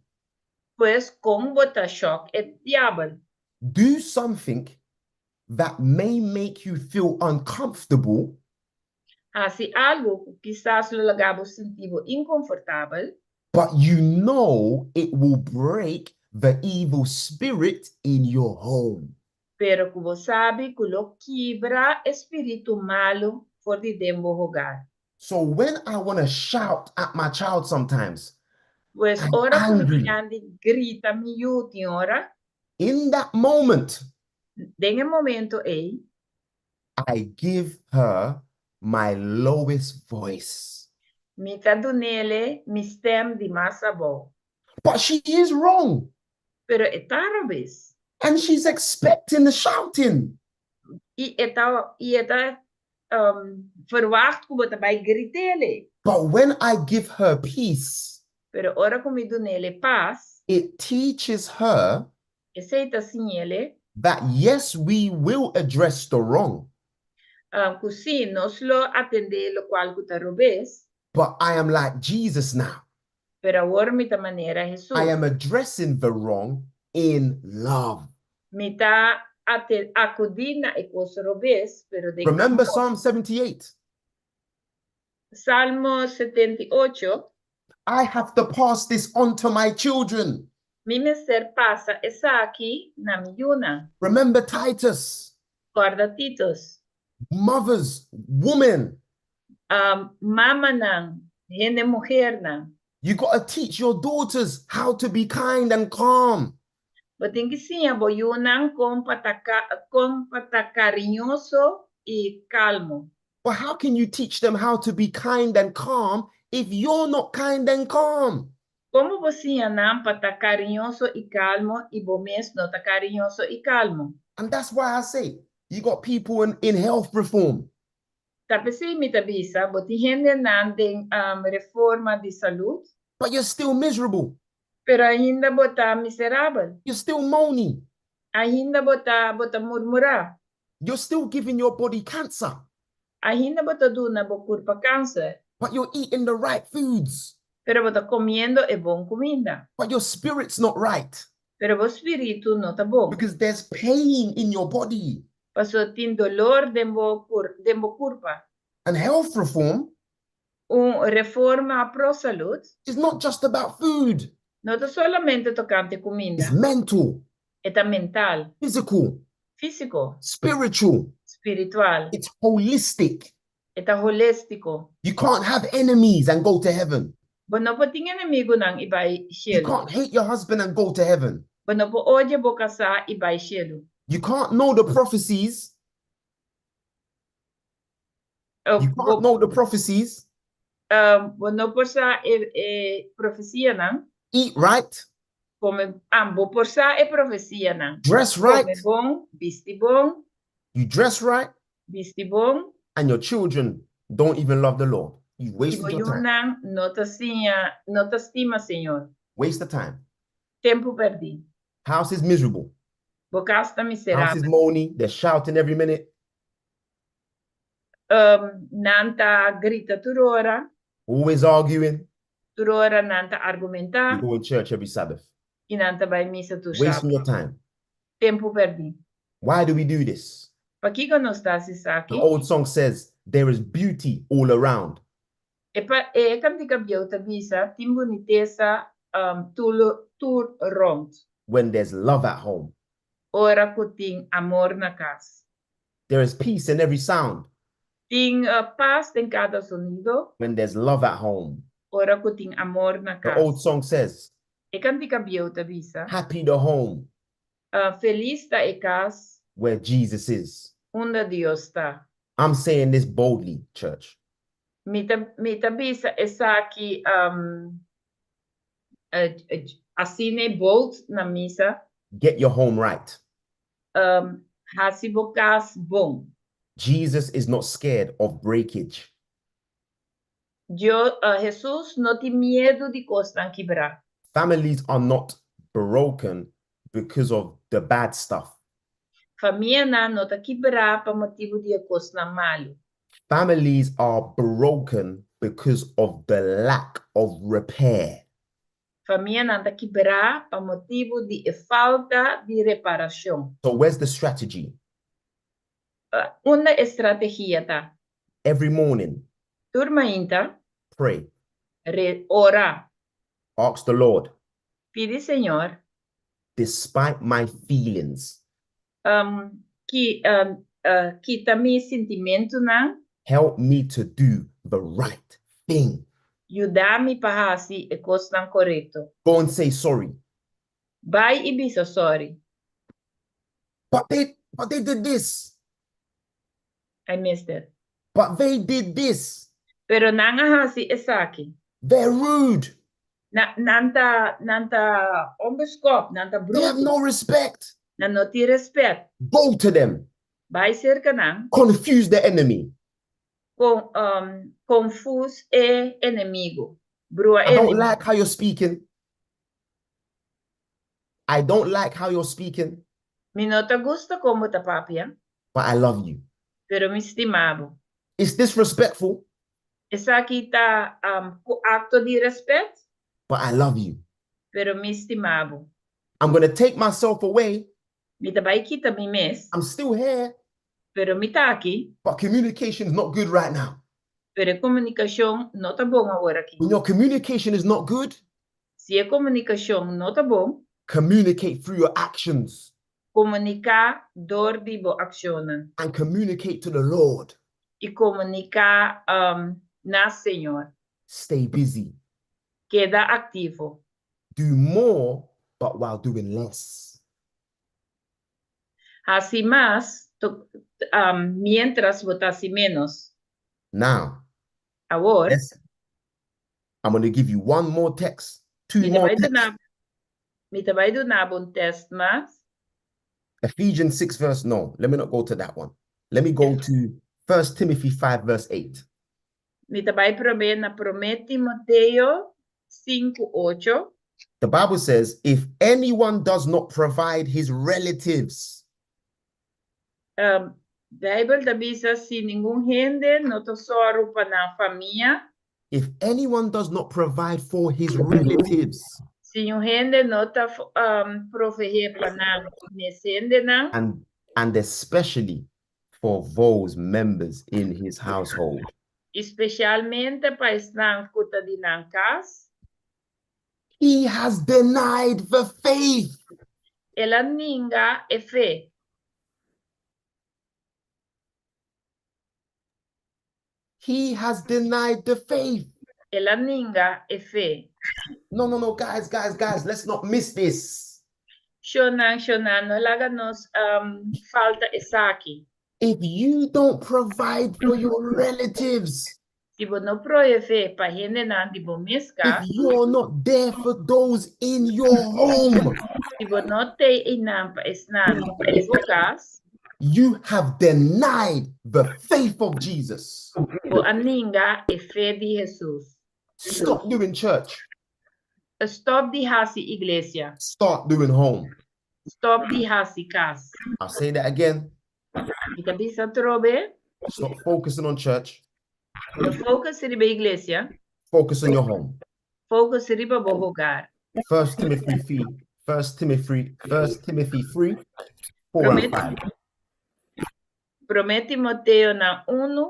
Pues kon bo ta shòk e diabel? Do something that may make you feel uncomfortable. Hasi algu ku kisas lo laga bo sinti bo inkonfortabel. But you know it will break the evil spirit in your home. Pero ku bo sabi ku lo kibra e spiritu malu for di den bo hogar. So when I want to shout at my child sometimes, Pues I'm ora ku mi angry. tin di grita mi yu tin ora, In that moment, den e momento ei, I give her my lowest voice. Mi ta dun'é mi stèm di mas abou. But she is wrong. Pero e ta robes. And she's expecting the shouting. I e ta i e ta verwacht ku bo ta bai grit'é. But when I give her peace, Pero ora ku mi dun'é pas, it teaches her esei ta siñ'é that yes, we will address the wrong, ku si nos lo atendé lokual ku ta robes, but I am like Jesus now. Pero awor mi ta manera Hesus. I am addressing the wrong in love. Mi ta ate, akudí na e kos robes, pero den Remember amor. Psalm 78. Salmo 78. I have to pass this on to my children. Mi mester pasa esaki na mi yunan. Remember Titus. Kòrda Titus. Mothers, women. Mamanan, hende muhernan. You got to teach your daughters how to be kind and calm. Bo tin ku siña bo yunan kon pa ta kon pa ta kariñoso i kalmu. But how can you teach them how to be kind and calm if you're not kind and calm? Kon bo por siña nan pa ta kariñoso i kalmu i bo mes no ta kariñoso i kalmu? And that's why I say you got people in health reform. Ta p'esei mi ta bisa, bo tin hendenan den reforma di salú. But you're still miserable. Pero ainda bo ta miserabel. You're still moaning. Ainda bo ta bo ta murmurá. You're still giving your body cancer. Ainda bo ta duna bo kurpa kanser. But you're eating the right foods. Pero bo ta komiendo e bon kuminda. But your spirit's not right. Pero bo spiritu no ta bon. Because there's pain in your body. Paso tin doló den bo kur den bo kurpa. And health reform Un reforma pro salú is not just about food. No ta solamente tokante kuminda. It's mental, E ta mental, physical, físiko, spiritual. Spiritual. It's holistic. E ta holístiko. You can't have enemies and go to heaven. Bo no por tin enemigunan i bai You shelu. can't hate your husband and go to heaven. Bo no por odia bo kasá i bai shelu. You can't know the prophecies. You Bo, can't know the prophecies. Bo no por sa e, e profesianan. Eat right. Kome, ah, bo por sa e profesianan. Dress right. Kome bon, bisti bon. You dress right. Bisti bon. And your children don't even love the Lord. You wasted I bo your time. yunan no ta siña, no ta stima Señor. Waste of time. Tempu pèrdí. House is miserable. Bo kas ta House is miserabel. moany. They're shouting every minute. Nan ta grita tur ora. Always arguing. Tur ora nan ta argumentá. You go in church every Sabbath. I nan ta bai misa tur Wasting sabat. your time. Tempu pèrdí. Why do we do this? Pakiko nos ta hasi The esaki? old song says there is beauty all around. E pa e kantika bieu ta bisa tin bunitesa tur tur rònt. When there's love at home. Ora ku tin amor na kas. There is peace in every sound. Tin pas den kada sonido. When there's love at home. Ora ku tin amor na The old kas. song says, E kantika bieu ta bisa. Happy the home. Felis ta e kas. Where Jesus is. Unda Dios ta. I'm saying this boldly, church. Mi ta mi ta bisa esaki asina bold na misa. Get your home right. Hasi bo kas bon. Jesus is not scared of breakage. Dios, Jesus no tin miedu di kosnan kibrá. Families are not broken because of the bad stuff. Famianan no ta kibrá pa motibu di e kosnan malu. Families are broken because of the lack of repair. Famianan ta kibrá pa motibu di e falta di reparashon. So where's the strategy? Unda e strategia ta? Every morning, Tur mainta, pray. Re, ora. Ask the Lord. Pidi Señor. Despite my feelings. Um, ki, um, uh, kita mi sintimentunan. Help me to do the right thing. Yuda mi pa hasi e kosnan korekto. Go and say sorry. Bai i bisa sorry. But they did this. I missed it. But they did this. Pero nan a hasi esaki. They're rude. Na, nan ta, nan ta onbeskop, nan ta They have bruto. no respect. Nan no tin rèspèt. Go to them. Bai serka nan. Confuse the enemy. Kon, confuse e enemigu. Brua I don't enemigu. like how you're speaking. I don't like how you're speaking, Mi no ta gusta kon bo ta papia, but I love you. Pero mi stima bo. It's disrespectful, Esaki ta akto di rèspèt, but I love you. Pero mi stima bo. I'm going to take myself away. Mi ta bai kita mi mes, I'm still here, pero mi ta aki, but communication is not good right now. Pero e komunikashon no ta bon awor aki. When your communication is not good, Si e komunikashon no ta bon, communicate through your actions komuniká dor di bo akshonnan. And communicate to the Lord. I komuniká na Señor. Stay busy. Keda aktivo. Do more, but while doing less. Hasi mas, to, mientras bo ta hasi ménos. Now, Awor, I'm going to give you one more text, two mi ta more bai texts. duna, mi ta bai duna bo un tekst mas. Ephesians 6 verse, no, let me not go to that one. Let me go to 1 Timothy 5 verse 8. Mi ta bai promé na Promé Timoteo 5, 8. The Bible says, "If anyone does not provide his relatives," Beibel ta bisa si ningun hende no ta sòru pa nan famia, if anyone does not provide for his relatives si ningun hende no ta proveé pa nan mes hendenan, and especially for those members in his household, espesialmente pa esnan ku ta di nan kas, he has denied the faith. El a ninga e fe. He has denied the faith. El a ninga e fe. No, guys, guys, guys, let's not miss this. Shonnan, shonnan, no laga nos falta esaki. If you don't provide for your relatives, Si bo no proveé pa hendenan di bo mes kas, if you're not there for those in your home, si bo no t'ei einan pa esnan di bo kas, you have denied the faith of Jesus. Bo a ninga e fe di Hesus. Stop doing church. Stòp di hasi iglesia. Start doing home. Stòp di hasi kas. I'll say that again. Mi ta bisa atrobe, Stop focusing on church. No focus riba iglesia, Focus on your home. Focus riba bo hogar. First Timothy 3, First Timothy, First Timothy 3, 4 and 5. Promé Timoteonan 1,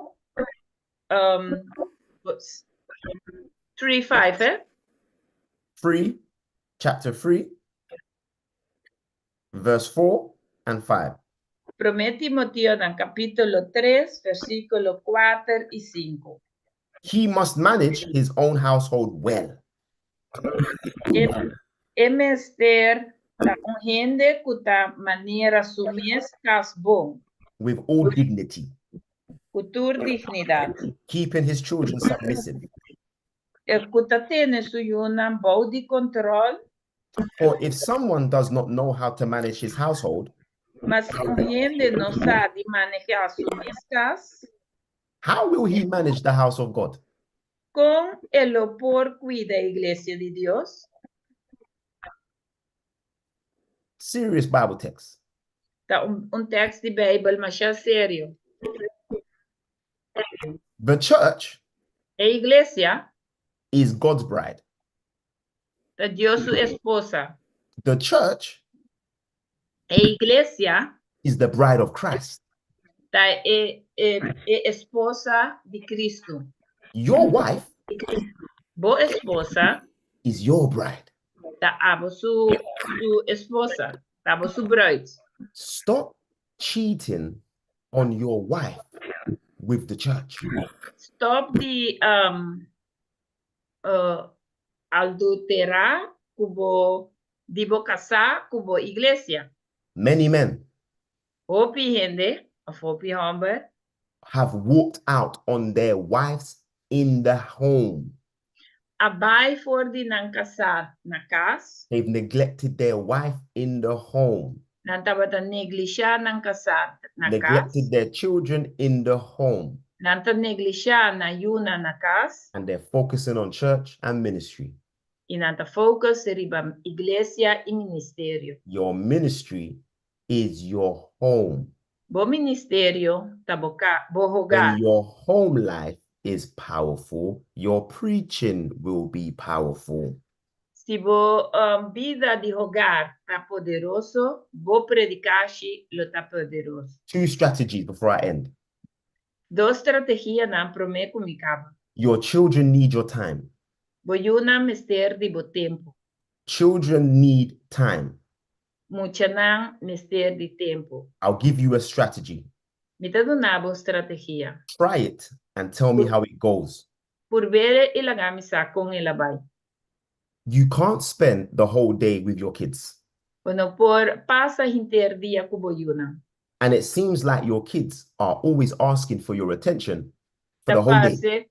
3, 5, eh? 3, chapter 3, verse 4 and 5. Promé Timoteonan kapítulo 3, versíkulo 4 i 5. He must manage his own household well, E mester ta un hende ku ta manehá su mes kas bon, with all dignity, ku tur dignidat. Keeping his children submissive. E ku ta tene su yunan bou di kontròl, For if someone does not know how to manage his household, ma si un hende no sa di manehá su mes kas, how will he manage the house of God? Kon e lo por kuida iglesia di Dios? Serious Bible text. Ta un teksto di Beibel, masha serio. The church E iglesia is God's bride. Ta Dios su esposa. The church E iglesia is the bride of Christ. Ta e esposa di Kristu. Your wife Bo esposa is your bride. Ta abo su esposa, ta abo su bruid. Stop cheating on your wife with the church. Stop di adulterá ku bo di bo kasá ku bo iglesia. Many men Hopi hende, òf hopi hòmber, have walked out on their wives in the home. A bai for di nan kasá na kas. They've neglected their wife in the home. Nan tabata neglishá nan kasá na kas. Neglected their children in the home. Nan ta neglishá nan yunan na kas. And they're focusing on church and ministry. I nan ta focus riba iglesia i ministerio. Your ministry is your home. Bo ministerio ta bo ka, bo hogar. When your home life is powerful, your preaching will be powerful. Si bo bida di hogar ta poderoso, bo predikashi lo ta poderoso. Two strategies before I end. Dos strategianan promé ku mi kaba. Your children need your time. Bo yunan mester di bo tempu. Children need time. Muchanan mester di tempu. I'll give you a strategy. Mi ta duna bo un strategia. Try it and tell me how it goes. Purb'é i laga mi sa kon el a bai. You can't spend the whole day with your kids. Bo no por pasa henter dia ku bo yunan. And it seems like your kids are always asking for your attention for Ta the whole day. Parse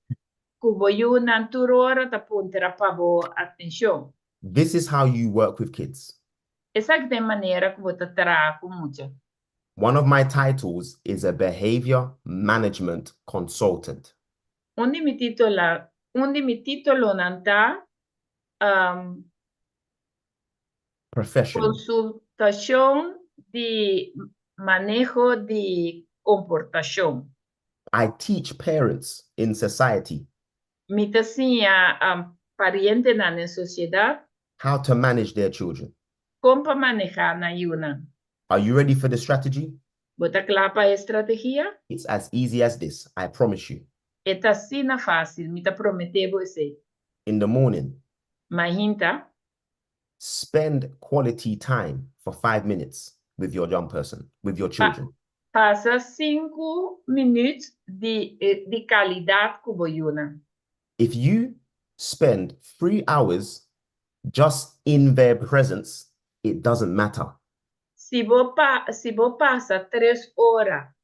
ku bo yunan tur ora ta puntra pa bo atenshon. This is how you work with kids. Esaki ta e manera ku bo ta traha ku mucha. One of my titles is a behavior management consultant. Un di mi titulonan ta Professional. Konsultashon di maneho di komportashon. I teach parents in society Mi ta siña parientenan den sosiedat how to manage their children. Kon pa manehá nan yunan. Are you ready for the strategy? Bo ta kla pa e strategia? It's as easy as this, I promise you. E ta asina fásil, mi ta prometé bo esei. In the morning, Mainta, spend quality time for 5 minutes with your young person, with your children. Pasa 5 minüt di kalidat ku bo yunan. If you spend 3 hours just in their presence, it doesn't matter. Si bo pasa 3 ora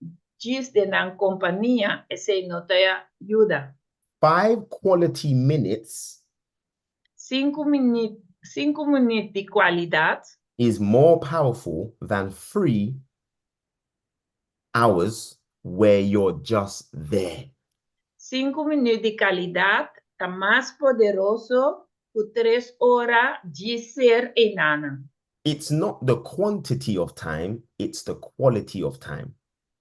djis den nan kompania, esei no ta yuda. 5 quality minutes 5 minüt di kualidat is more powerful than 3 hours where you're just there. 5 minüt di kalidat ta mas poderoso ku 3 ora di ser einan. It's not the quantity of time, it's the quality of time.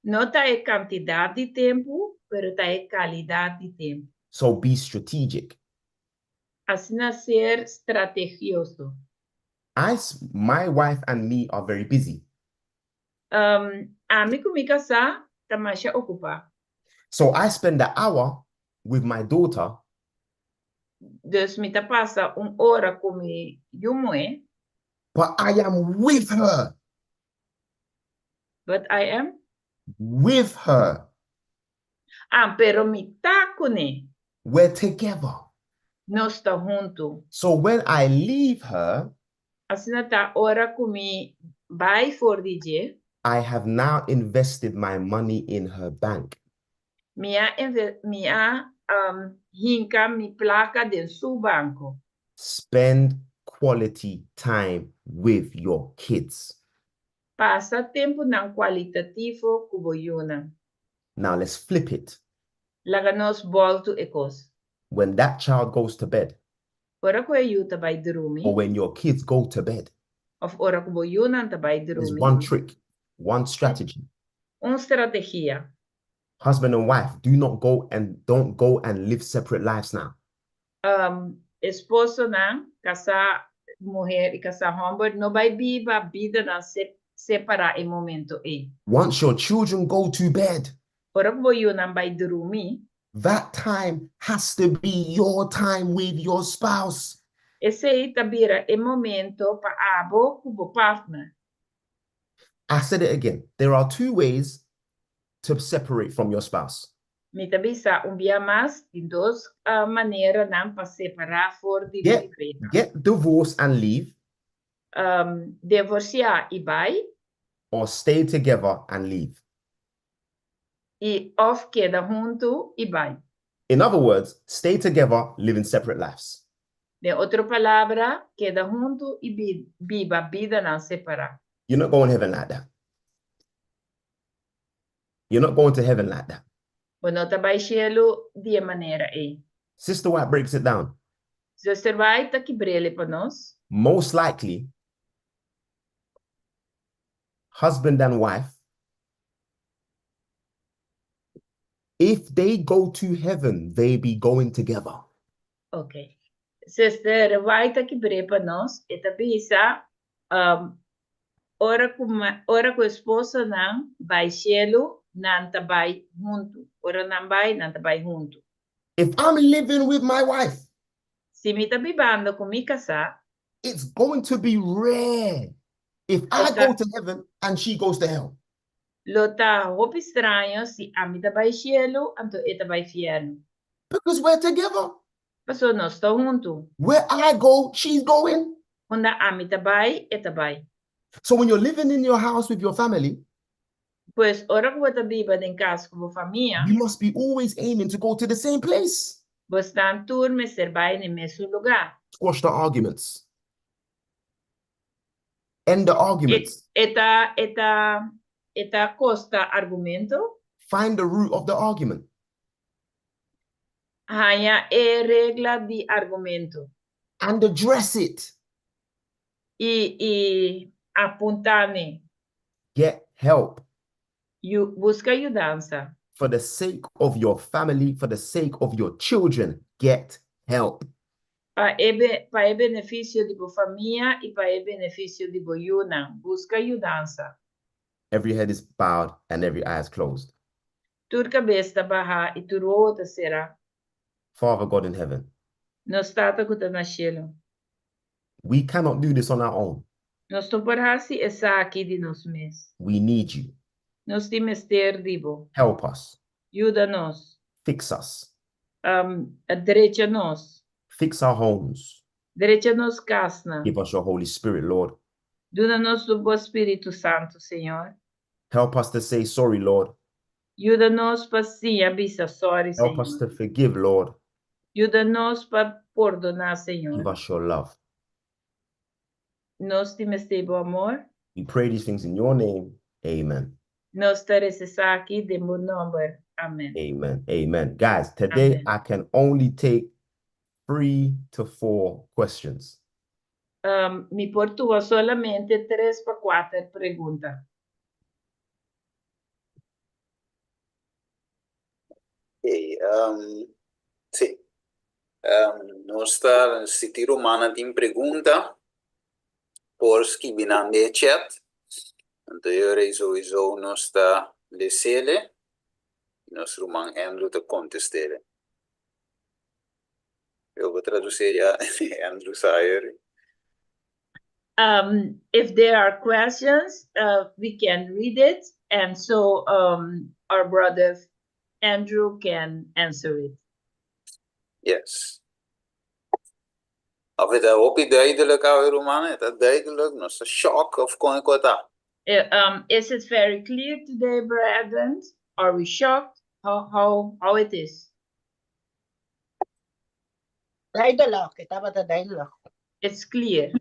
No ta e kantidat di tempu, pero ta e kalidat di tempu. So be strategic. Asina ser strategioso. My wife and me are very busy. Ami ku mi kasá ta masha okupá. So I spend an hour with my daughter, Dus mi ta pasa un ora ku mi yu muhé, but I am with her, but I am with her. Ah, pero mi ta kuné. We're together. Nos ta huntu. So when I leave her, Asina ta ora ku mi bai for di dje, I have now invested my money in her bank. Mi a hinka mi plaka den su banko. Spend quality time with your kids. Pasa tempunan kualitativo ku bo yunan. Now let's flip it. Laga nos bòltu e kos. When that child goes to bed, Ora ku e yu ta bai drumi, or when your kids go to bed, òf ora ku bo yunan ta bai there's drumi, one trick, one strategy. Un strategia. Husband and wife, do not go and don't go and live separate lives now. Esposonan, kasá muhé i kasá hòmber, no bai biba bidanan separá e momento ei. Once your children go to bed, Ora ku bo yunan bai drumi, that time has to be your time with your spouse. Esei ta bira e momento pa abo ku bo partner. I said it again. There are two ways to separate from your spouse. Mi ta bisa un bia mas, tin dos maneranan pa separá for di Get bo pareha. get divorced and leave. Divorsiá i bai. Or stay together and leave. I òf keda huntu i bai. In other words, stay together living separate lives. Den otro palabra, keda huntu i biba bidanan separá. You're not going heaven like that. You're not going to heaven like that. Bo no ta bai shelu di e manera ei. Sister White breaks it down. Zuster White ta kibr'el pa nos. Most likely, husband and wife, if they go to heaven, they be going together. Ok. Zuster White ta kibr'é pa nos. E ta bisa, ora ku ora ku esposonan bai shelu, nan ta bai huntu. Ora nan bai, nan ta bai huntu. If I'm living with my wife, Si mi ta bibando ku mi kasá, it's going to be rare if I go to heaven and she goes to hell. Lo ta hopi straño si ami ta bai shelu, anto e ta bai fièrnu. Because we're together. Paso nos ta huntu. Where I go, she's going. Unda ami ta bai, e ta bai. So when you're living in your house with your family, Pues ora ku bo ta biba den kas ku bo famia, you must be always aiming to go to the same place. Bosnan tur mester bai na mesun lugá. Squash the arguments. End the arguments. E ta kosta argumento. Find the root of the argument. Haña e regla di argumento. And address it. I apuntá n'e. Get help. Buska yudansa. For the sake of your family, for the sake of your children, get help. Pa e benefisio di bo famia i pa e benefisio di bo yunan. Buska yudansa. Every head is bowed and every eye is closed. Tur kabes ta bahá i tur wowo ta será. Father God in heaven, Nos Tata ku ta na shelu. We cannot do this on our own. Nos no por hasi esaki di nos mes. We need you. Nos tin mester di bo. Help us. Yuda nos. Fix us. Drecha nos. Fix our homes. Drecha nos kasnan. Give us your Holy Spirit, Lord. Duna nos bo Spiritu Santu, Señor. Help us to say sorry, Lord. Yuda nos pa siña bisa sorry, Help us Señor. To forgive, Lord. Yuda nos pa pordoná, Señor. Give us your love. Nos tin mester bo amor. We pray these things in your name. Amen. Nos ta resa esaki den bo nòmber. Amèn. Amen. Amen. Guys, today Amen. I can only take 3 to 4 questions. Mi por tuma solamente 3 pa 4 pregunta. Ok, sí. Nos ta, si tin rumannan tin pregunta, por skirbi nan den chat. Anto sowieso nos ta les'é. Nos ruman Andrew ta kontest'é. Mi ta tradusí ya, Andrew Sayer. If there are questions, we can read it, and so our brother Andrew can answer it. Yes. Of e ta hopi duidelijk, awe ruman, ta duidelijk, nos ta shock òf kon e ta. Is it very clear today, brethren? Are we shocked? How it is? Duidelijk, tabata duidelijk. It's clear.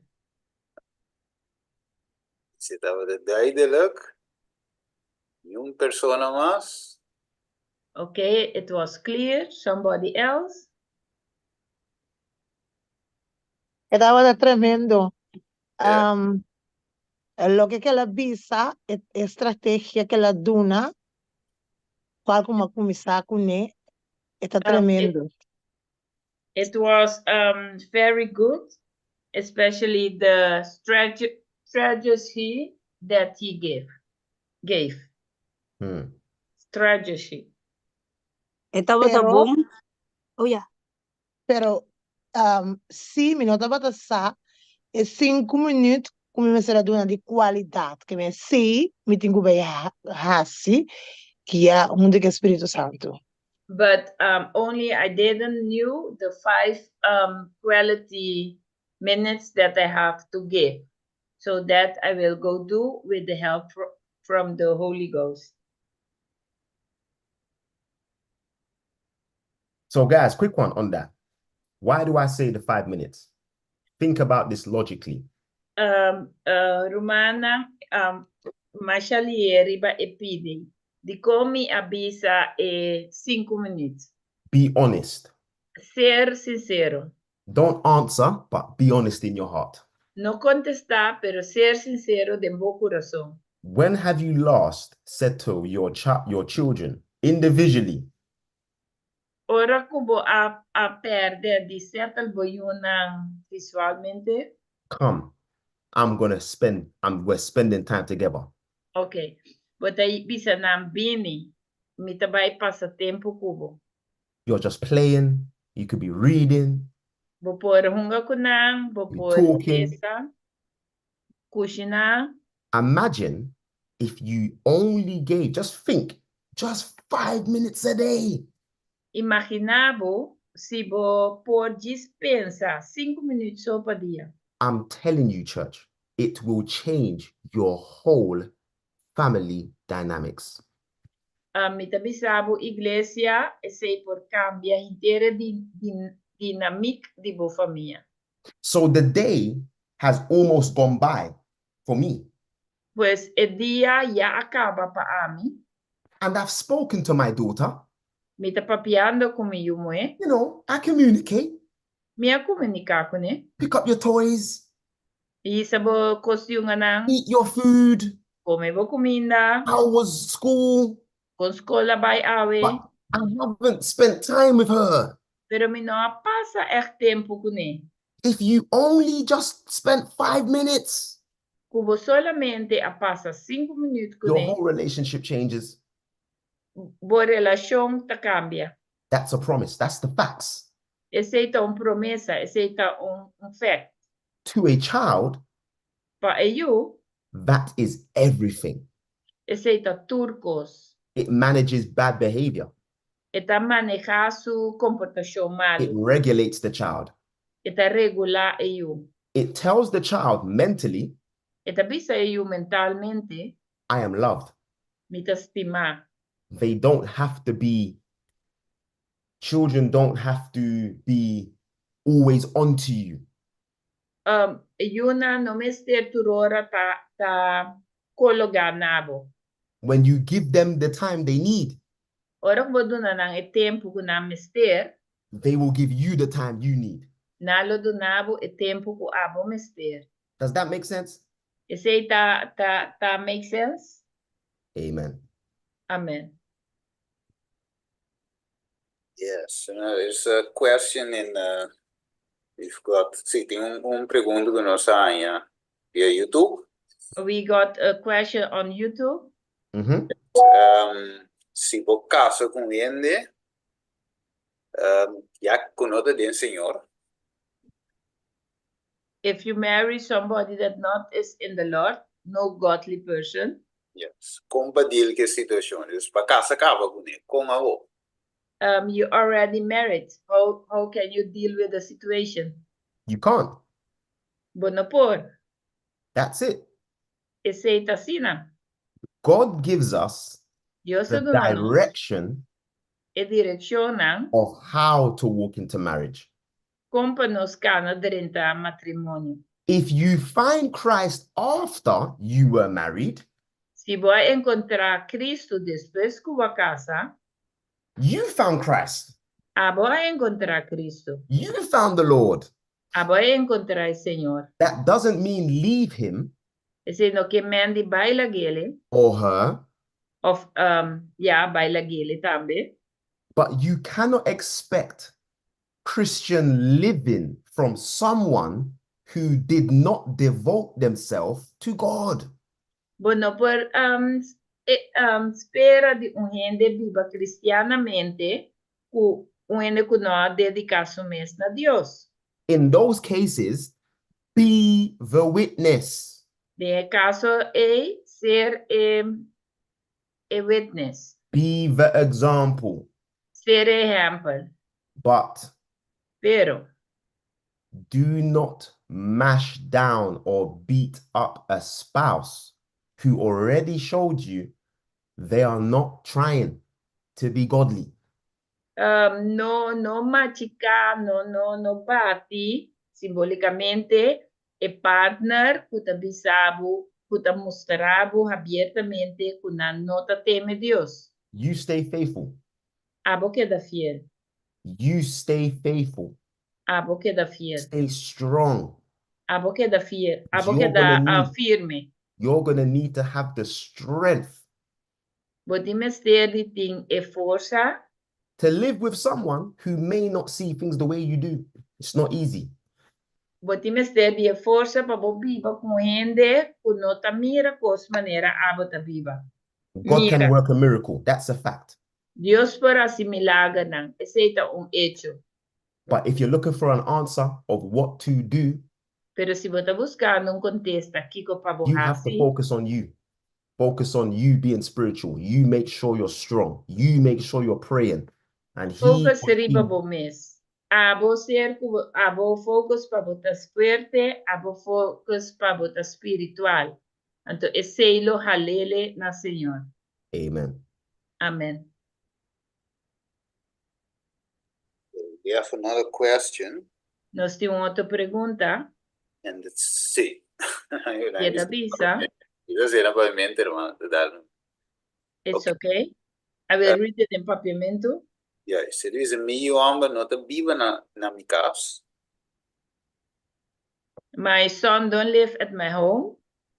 Si tabata duidelijk. Ningun persona mas. Okay, it was clear. Somebody else? Tabata tremendo. Yeah. Loke el a bisa, e strategia ku el a duna, kual ku m'a kuminsá kuné, ta tremendo. It was very good, especially the strategy that he gave. Strategy. E tabata Pero- bon. Oh ja. Pero Um, sí, mi no tabata sa e sinku minüt ku mi mester a duna di kualidat, ke men sí mi tin ku bai hasi guiá huntu ku e Spiritu Santu. But um, only I didn't knew the five um, quality minutes that I have to give. So that I will go do with the help fr from the Holy Ghost. So, guys, quick one on that. Why do I say the 5 minutes? Think about this logically. Um, uh, rumannan, um, masha lihé riba e pidi. Dikon mi a bisa e 5 minüt? Be honest. Ser sinsero. Don't answer, but be honest in your heart. No kontestá, pero ser sinsero den bo kurason. When have you last said to your children individually, Ora ku bo a a pèrdè di settle bo yunan visualmente? "Come, I'm gonna spend, I'm we're spending time together"? Ok. Bo ta bisa nan, "Bini, mi ta bai pasa tempu ku bo." You're just playing, you could be reading, Bo por hunga ku nan, bo be por talking. lesa, kushiná. Imagine if you only gave, just think, just 5 minutes a day. Imaginá bo si bo por djis pensa 5 minüt so pa dia. I'm telling you, church, it will change your whole family dynamics. Mi ta bisa bo, iglesia, esei por kambia henter di, di, dinámika di bo famia. So the day has almost gone by for me. Pues e dia ya a kaba pa ami. And I've spoken to my daughter. Mi ta papiando ku mi yu muhé. I communicate. Mi a komuniká kuné. "Pick up your toys, Hisa bo kos di hunga. Eat your food. Kome bo kuminda. How was school?" Kon skol a bai awe? But I haven't spent time with her. Pero mi no a pasa echt tempu kuné. If you only just spent 5 minutes, Ku bo solamente a pasa 5 minüt your kuné, whole relationship changes. Bo relashon ta kambia. That's a promise. That's the facts. Esei ta un promesa, esei ta un fact. To a child, Pa e yu, that is everything. Esei ta tur kos. It manages bad behavior. E ta manehá su komportashon It malu. Regulates the child. E ta regulá e yu. It tells the child mentally, E ta bisa e yu mentalmente, "I am loved." "Mi ta stimá." They don't have to be, children don't have to be always onto you. Yunan no mester tur ora ta, ta kologá na bo. When you give them the time they need, Ora ku bo duna nan e tempu ku nan mester, they will give you the time you need. Nan lo duna bo e tempu ku abo mester. Does that make sense? Esei ta, ta, ta make sense? Amen. Amen. Yes, there's a question in we've got, sí, tin un pregunta ku nos a haña via YouTube. We got a question on YouTube. Si bo kasa ku hende, ya ku no ta den Señor, If you marry somebody that not is in the Lord, no godly person, Kon pa deal ku e situashon? Dus b'a kasa kaba kuné, kon awor? You already married. How can you deal with the situation? You can't. Bo no por. That's it. Esei ta asina. God gives us Dios the ta duna nos direction e direkshon of how to walk into marriage. Kon pa nos kana drenta matrimonio. If you find Christ after you were married, Si bo a enkontrá Kristu despues ku bo a kasa, you found Christ. Abo a enkontrá Kristu. You found the Lord. Abo a enkontrá Señor. That doesn't mean leave him Esei no ke men di bai lag'é or her, òf ya bai lag'é tambe. But you cannot expect Christian living from someone who did not devote themselves to God. Bo no por spera di un hende biba kristianamente ku un hende ku no a dediká su mes na Dios. In those cases, be the witness. Den e kaso ei, ser e, e witness. Be the example. Ser ehèmpel. But Pero, do not mash down or beat up a spouse who already showed you they are not trying to be godly. No, no machiká, no, no, no bati simbólikamente e partner ku ta bisa bo, ku ta mustra bo abiertamente ku nan no ta teme Dios. You stay faithful. Abo keda fiel. You stay faithful. Abo keda fiel. Stay strong. Abo keda fiel. Abo You're keda gonna need- firme. You're going to need to have the strength Bo tin mester di tin e forsa to live with someone who may not see things the way you do. It's not easy. Bo tin mester di e forsa pa bo biba ku hende ku no ta mira kos manera abo ta biba. God can Mira. work a miracle. That's a fact. Dios por hasi milagernan. Esei ta un echo. But if you're looking for an answer of what to do, Pero si bo ta buskando un kontesta kiko pa bo you have to hasi, focus on you. Focus on you being spiritual. You make sure you're strong. You make sure you're praying. And he focus or riba she bo mes. Abo ser ku abo focus pa bo ta fuerte, abo focus pa bo ta spiritual. Anto esei lo hal'é na Señor. Amen. Amen. We have another question, Nos tin un otro pregunta. And it's sí. E ta bisa. Esei ta mente, ruman. It's okay. I will read it in Papiamento. Ja, e ta bisa: "Mi yu hòmber no ta biba na mi kas, My son don't live at my home,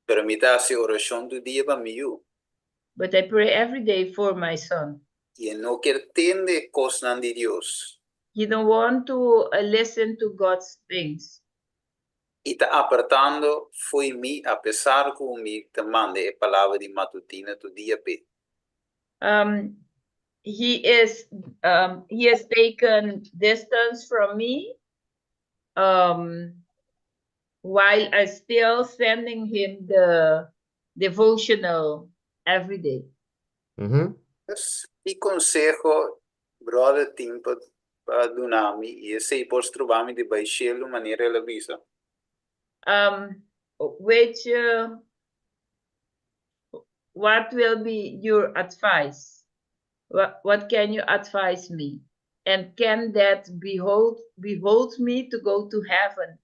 pero mi ta hasi orashon tur dia pa mi yu. But I pray every day for my son. I e no ke tende kosnan di Dios. He don't want to listen to God's things. I ta apartando fo'i mi apesar ku mi ta manda e palabra di matutina tur dia p'e." He has taken distance from me while I still sending him the devotional every day. Ki konseho, brother, tin pa duna mi i esei por stroba mi di bai shelu manera el a bisa? Which what will be your advice? What can you advise me? And can that behold me to go to heaven,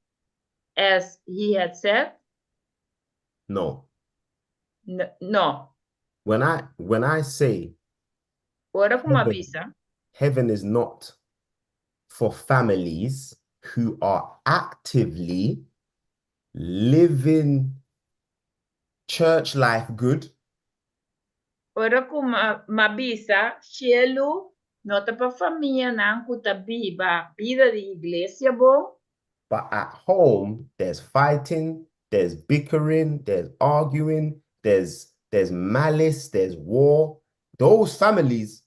as he had said? No. No. When I say Ora ku mi heaven, bisa. Heaven is not for families who are actively living church life good, Ora ku mi bisa, shelu no ta pa famianan ku ta biba bida di iglesia bon, but at home there's fighting, there's bickering, there's arguing, there's malice, there's war. Those families,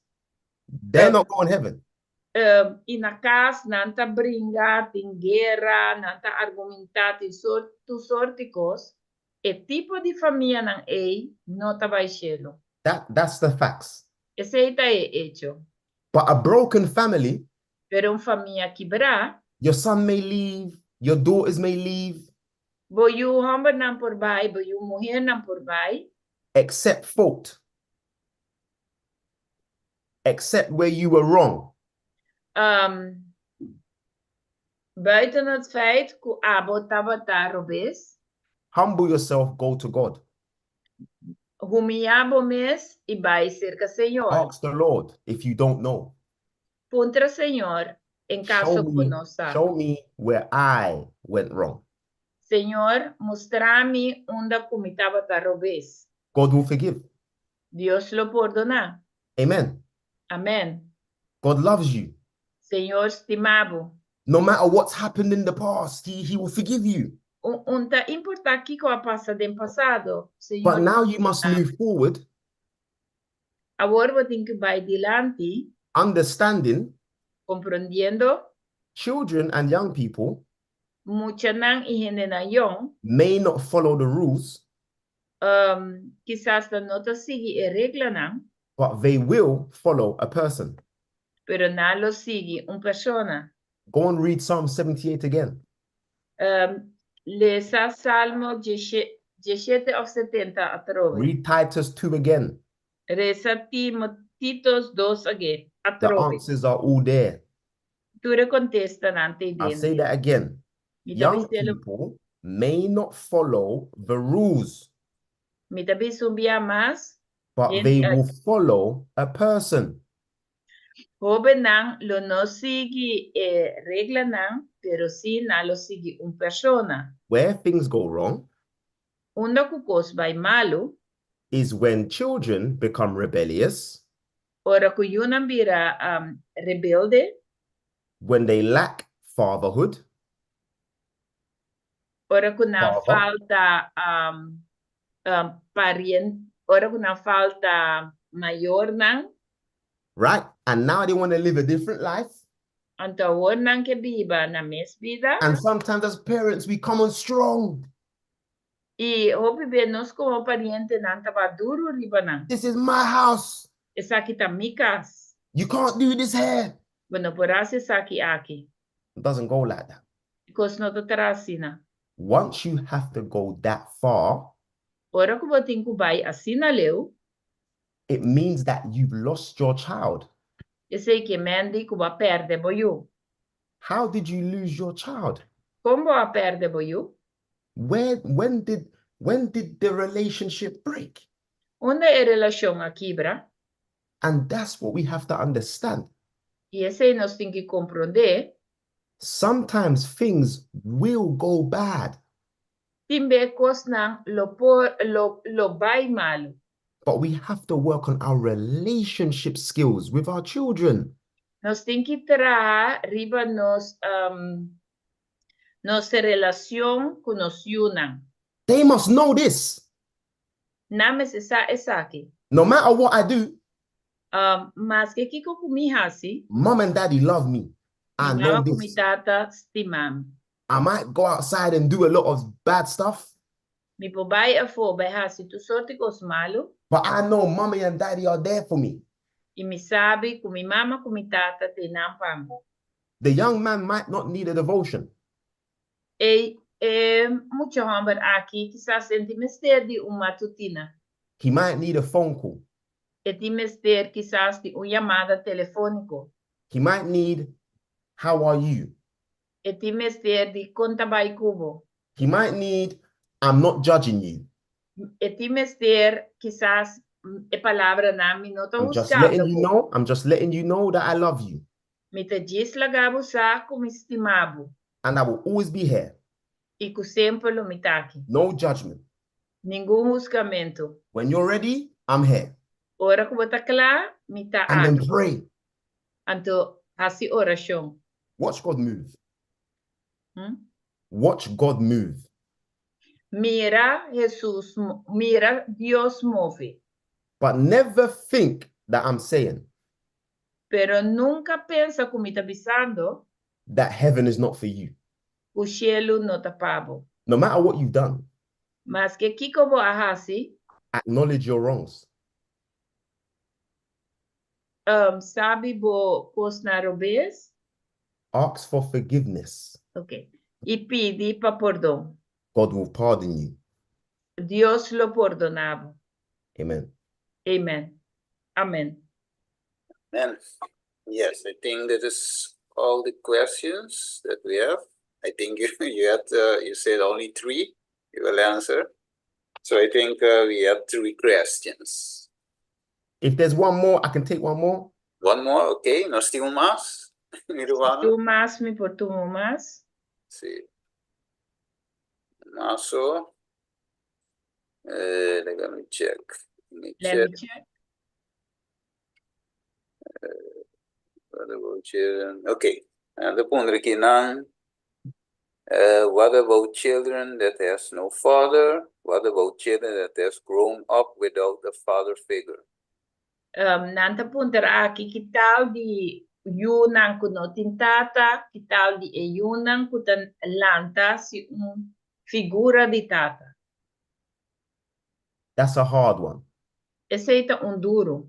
they're not going heaven. I na kas nan ta bringa, tin guera, nan ta argumentá, tin tur sorto di kos. E tipo di famianan ei no ta bai shelu. That's the facts. Esei ta e echo. But a broken family, Pero un famia kibrá, your son may leave, your daughters may leave, bo yu hòmbernan por bai, bo yu muhénan por bai, accept fault. Accept where you were wrong. Buiten het feit ku abo tabata robes, Humble yourself, go to God. Humiliá bo mes i bai serka Señor. Ask the Lord if you don't know. Puntra Señor en kaso Show ku me, no sa. Show me where I went wrong. Señor, mustra mi unda ku mi tabata robes. God will forgive. Dios lo pordoná. Amen. Amèn. God loves you. Señor stima bo. No matter what's happened in the past, He will forgive you. No ta importá kiko a pasa den pasado. Señor, But now you must move forward, Awor bo tin ku bai dilanti, understanding komprendiendo children and young people Muchanan i hendenan yòn may not follow the rules, kisas nan no ta sigui e reglanan, but they will follow a person. Pero nan lo sigui un persona. Go and read Psalm 78 again. Lesa Salmo 17 òf 70 atrobe. Read Titus 2 again. Resa Timo, Titos 2 again, The atrobe. Answers are all there. Tur e kontestanan ta I'll say den. That again. Mi ta Young bis'é people may not follow the rules, Mi ta bisa un bia mas, but they will follow a person. Hóbennan lo no sigui e reglanan, pero sí nan lo sigui un persona. Where things go wrong Unda ku kos bai malu, is when children become rebellious, ora ku yunan bira rebelde, when they lack fatherhood, ora ku nan Father. Falta parien, ora ku nan falta mayornan, right? And now they want to live a different life. Anto awor nan ke biba nan mes bida. And sometimes as parents, we come on strong. I hopi be nos komo parientenan ta ba duru riba nan. "This is my house. "Esaki ta mi kas. You can't do this here." Bo no por hasi esaki aki." It doesn't go like that. Kos no ta traha asina. Once you have to go that far, Ora ku bo tin ku bai asina leu, it means that you've lost your child. Esei ke men di ku bo a pèrdè bo yu. How did you lose your child? Kon bo a pèrdè bo yu? Where when did the relationship break? Unda e relashon a kibra? And that's what we have to understand. I esei nos tin ku komprondé. Sometimes things will go bad, Tin be kosnan lo por lo bai malu. But we have to work on our relationship skills with our children. Nos tin ku traha riba nos relashon ku nos yunan. They must know this. Nan mester sa esaki. No matter what I do, Maske kiko ku mi hasi, Mom and Daddy love me. I mi know mama ku mi this. tata stima mi. I might go outside and do a lot of bad stuff, Mi por bai afó bai hasi tur sorto di kos malu, but I know Mommy and Daddy are there for me. I mi sabi ku mi mama ku mi tata t'einan pa mi. The young man might not need a devotion. E, e mucha hòmber aki kisas no tin mester di un matutina. He might need a phone call. E tin mester kisas di un yamada telefóniko. He might need, "How are you?" E tin mester di "Kon ta bai ku bo?" He might need, "I'm not judging you." E tin mester kisas e palabranan "Mi no ta I'm just husgando letting you bo. Know, I'm just letting you know that I love you. Mi ta djis laga bo sa ku mi stima bo. And I will always be here. I ku semper lo mi t'aki. No judgment. Ningun husgamentu. When you're ready, I'm here. Ora ku bo ta kla, mi ta And then aki. Pray. Anto, hasi orashon. Watch God move. Watch God move. Mira Jesus, mira Dios move. But never think that I'm saying Pero nunka pensa ku mi ta bisando that heaven is not for you. Ku shelu no ta pa bo. No matter what you've done, Maske kiko bo a hasi, acknowledge your wrongs. Sabi bo kosnan robes, Ask for forgiveness. Ok. I pidi pa pordon. God will pardon you. Dios lo pordoná bo. Amen. Amen. Amen. Amen. Yes, I think that is all the questions that we have. I think you said only three you will answer. So I think we have three questions. If there's one more, I can take one more. One more, okay. Nos tin un mas? Nirvana? Un mas, mi por tuma un mas? Si. Mas. Let me check. Let me Let check. Me check. What about children? Okay. The punto akinan. What about children that has no father? What about children that has grown up without a father figure? Nan ta puntra aki ki tal di yunan ku no tin tata, ki tal di e yunan ku ta lanta sin un figura di tata? That's a hard one. Esei ta un duru.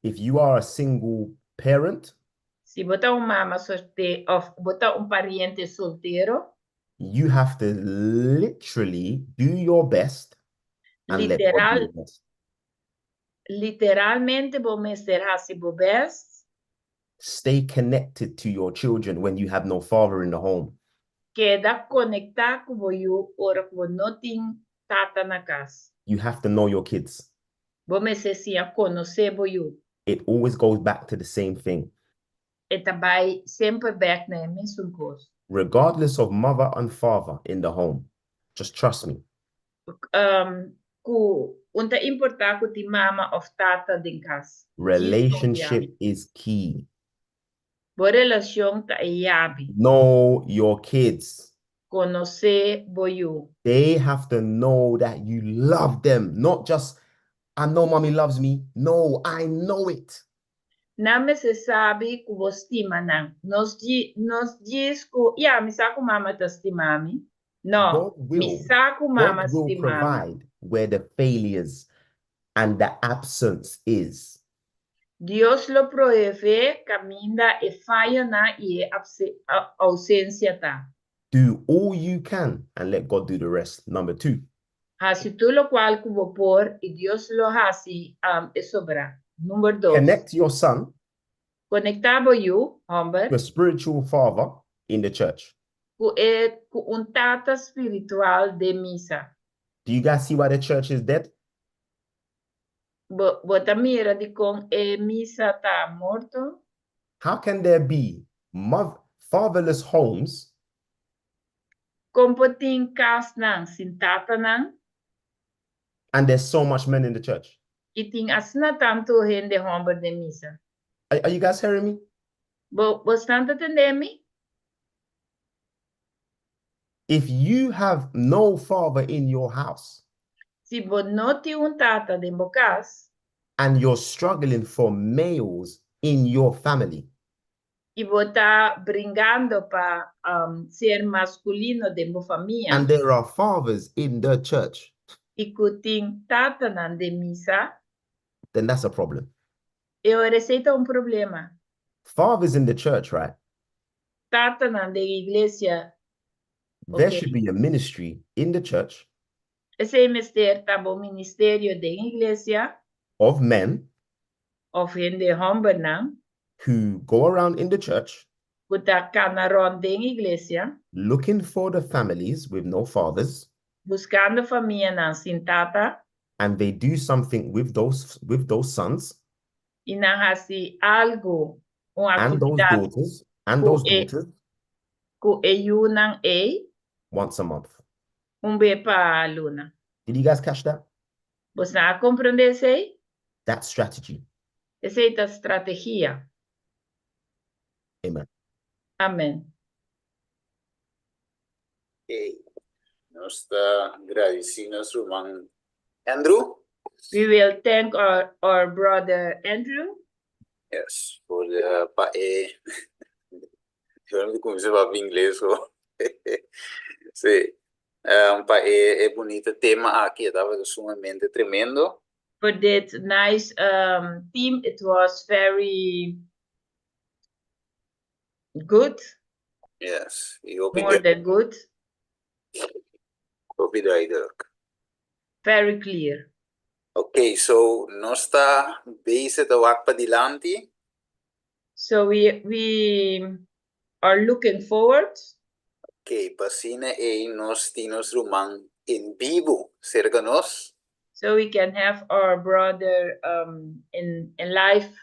If you are a single parent, Si bo ta un mama soltero òf bo ta un pariente soltero, you have to literally do your best and let God do literal, the rest. Literalmente bo mester hasi bo best. Stay connected to your children when you have no father in the home. Keda konektá ku bo yu ora ku bo no tin tata na kas. You have to know your kids. Bo mester siña konosé bo yu. It always goes back to the same thing. E ta bai semper bèk na e mesun kos. Regardless of mother and father in the home, just trust me. Ku un ta importá ku tin mama òf tata den kas. Relationship is key. Bo relashon ta e yabi. Know your kids. Konosé bo yu. They have to know that you love them, not just, "I know Mommy loves me." No, I know it. Nan mester sabi ku bo stima nan. No djis ku, "Ya, mi sa ku mama ta stima mi." No, God mi will, sa ku mama God will stima mi. Provide where the failures and the absence is. Dios lo proveé kaminda e fayonan i e ousensia ta. Do all you can and let God do the rest. Number two. Hasi tur lokual ku bo por i Dios lo hasi e sobrá. Number dos. Connect your son Konektá bo yu, hòmber, to a spiritual father in the church. Ku un tata spiritual den misa. Do you guys see why the church is dead? Bo ta mira dikon e misa ta morto? How can there be fatherless homes Kon por tin kasnan sin tatanan and there's so much men in the church? I tin asina tantu hende hòmber den misa? Are you guys hearing me? Bo ta tende mi? If you have no father in your house Si bo no tin un tata den bo kas and you're struggling for males in your family, i bo ta bringando pa ser maskulino den bo famia and there are fathers in the church, i ku tin tatanan den misa, then that's a problem. E ora esei ta un problema. Fathers in the church, right? Tatanan den iglesia, There should be a ministry in the church Esei mester ta un ministerio den iglesia of men òf hende hòmbernan who go around in the church ku ta kana rònt den iglesia looking for the families with no fathers, buskando famianan sin tata and they do something with those sons i nan hasi algu, un and those aktividat daughters and those daughters ku e yunan ei once a month. Un be pa luna. Did you guys catch that? Boso a komprondé esei? That's strategy. Esei ta strategia. Amen. Amèn. Ok. Nos ta gradisiendo ruman Andrew. We will thank our brother Andrew. Yes, for the pa e. Yo no kuminsá papia ingles. Si. Pa e bunita tema aki, tabata sumamente tremendo. For that nice theme, it was very good, Yes. I hopi more than good, hopi duidelijk. Very clear. Ok, so nos ta bezig ta wak padilanti. So we are looking forward Ok, p'asina ei nos tin nos ruman en bibu serka nos. So we can have our brother in life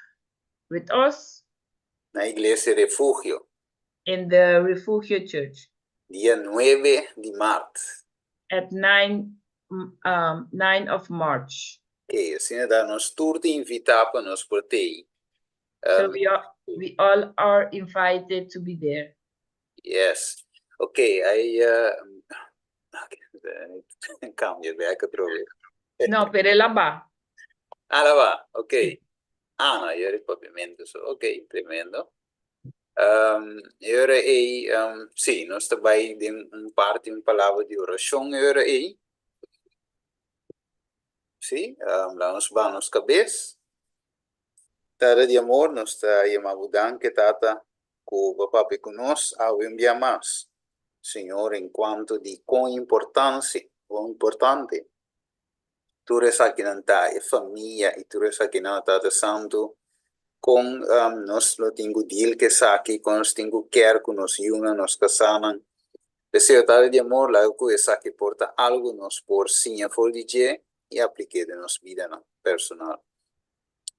with us Na Iglesia Refugio. In the Refugio Church. Dia 9 di mart. At 9 of March. Ok, asina ta nos tur ta invitá pa nos por t'ei. So we all are invited to be there. Yes. Ok, I okay, kambia back atrobe. No, pero el a bai. Ah, el a bai. Ok. Ah, no, ya papiamento. So, ok, tremendo. E ora ei, sí, nos ta bai den un parti, un palabra di orashon e ora ei. Sí, laga nos baha nos kabes. Tata di amor, nos ta yama bo danki, Tata, ku bo a papia ku nos awe un bia mas, Señor, en kuanto di kon importansia, kon importante tur esakinan ta, e famia i tur esakinan, Tata Santu, kon nos lo tin ku deal ku esaki, kon nos tin ku kèr ku nos yunan, nos kasánan. P'esei, Tata di amor, laga ku esaki por ta algu nos por siña for di dje i aplik'é den nos bidanan personal.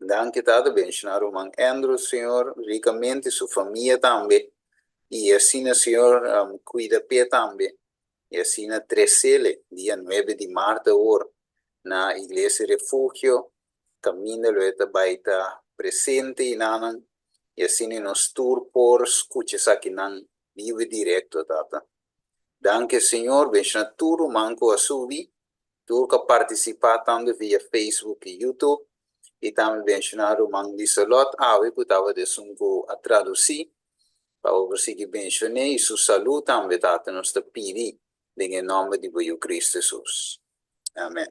Danki, Tata, benshoná ruman Andrew, Señor, rikamente, su famia tambe, i asina, Señor, kuida p'e tambe. I asina tresele dia nuebe di mart awor na Iglesia Refugio kaminda lo e ta bai ta presente i nanan i asina nos tur por skucha esakinan bibu i direkto, Tata. Danki Señor, benshoná tur ruman ku a subi, tur ku a partisipá tantu via Facebook i YouTube i tambe benshoná ruman Liselot awe ku tabata esun ku a tradusí. Pa bo por sigui benshon'é i su salú tambe, Tata, nos ta pidi den e nòmber di bo Yu Cristo Hesus. Amen.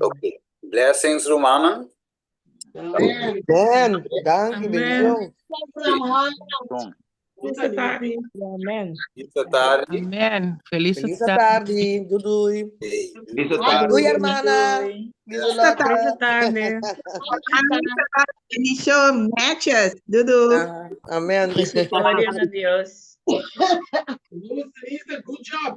Ok. Blessings, rumannan. Amen. Amen. Danki, Amen. bendishon. Feliz tardi. Amen. Feliz tardi. Amen. Feliz Feliz tardi. tardi. Doei doei. Hey. Feliz tardi. Doei hermana. Doei. Lieselot. Feliz tardi. Bendición, matches. Dudu. Ah, Amen. Gloria a Dios. Good job.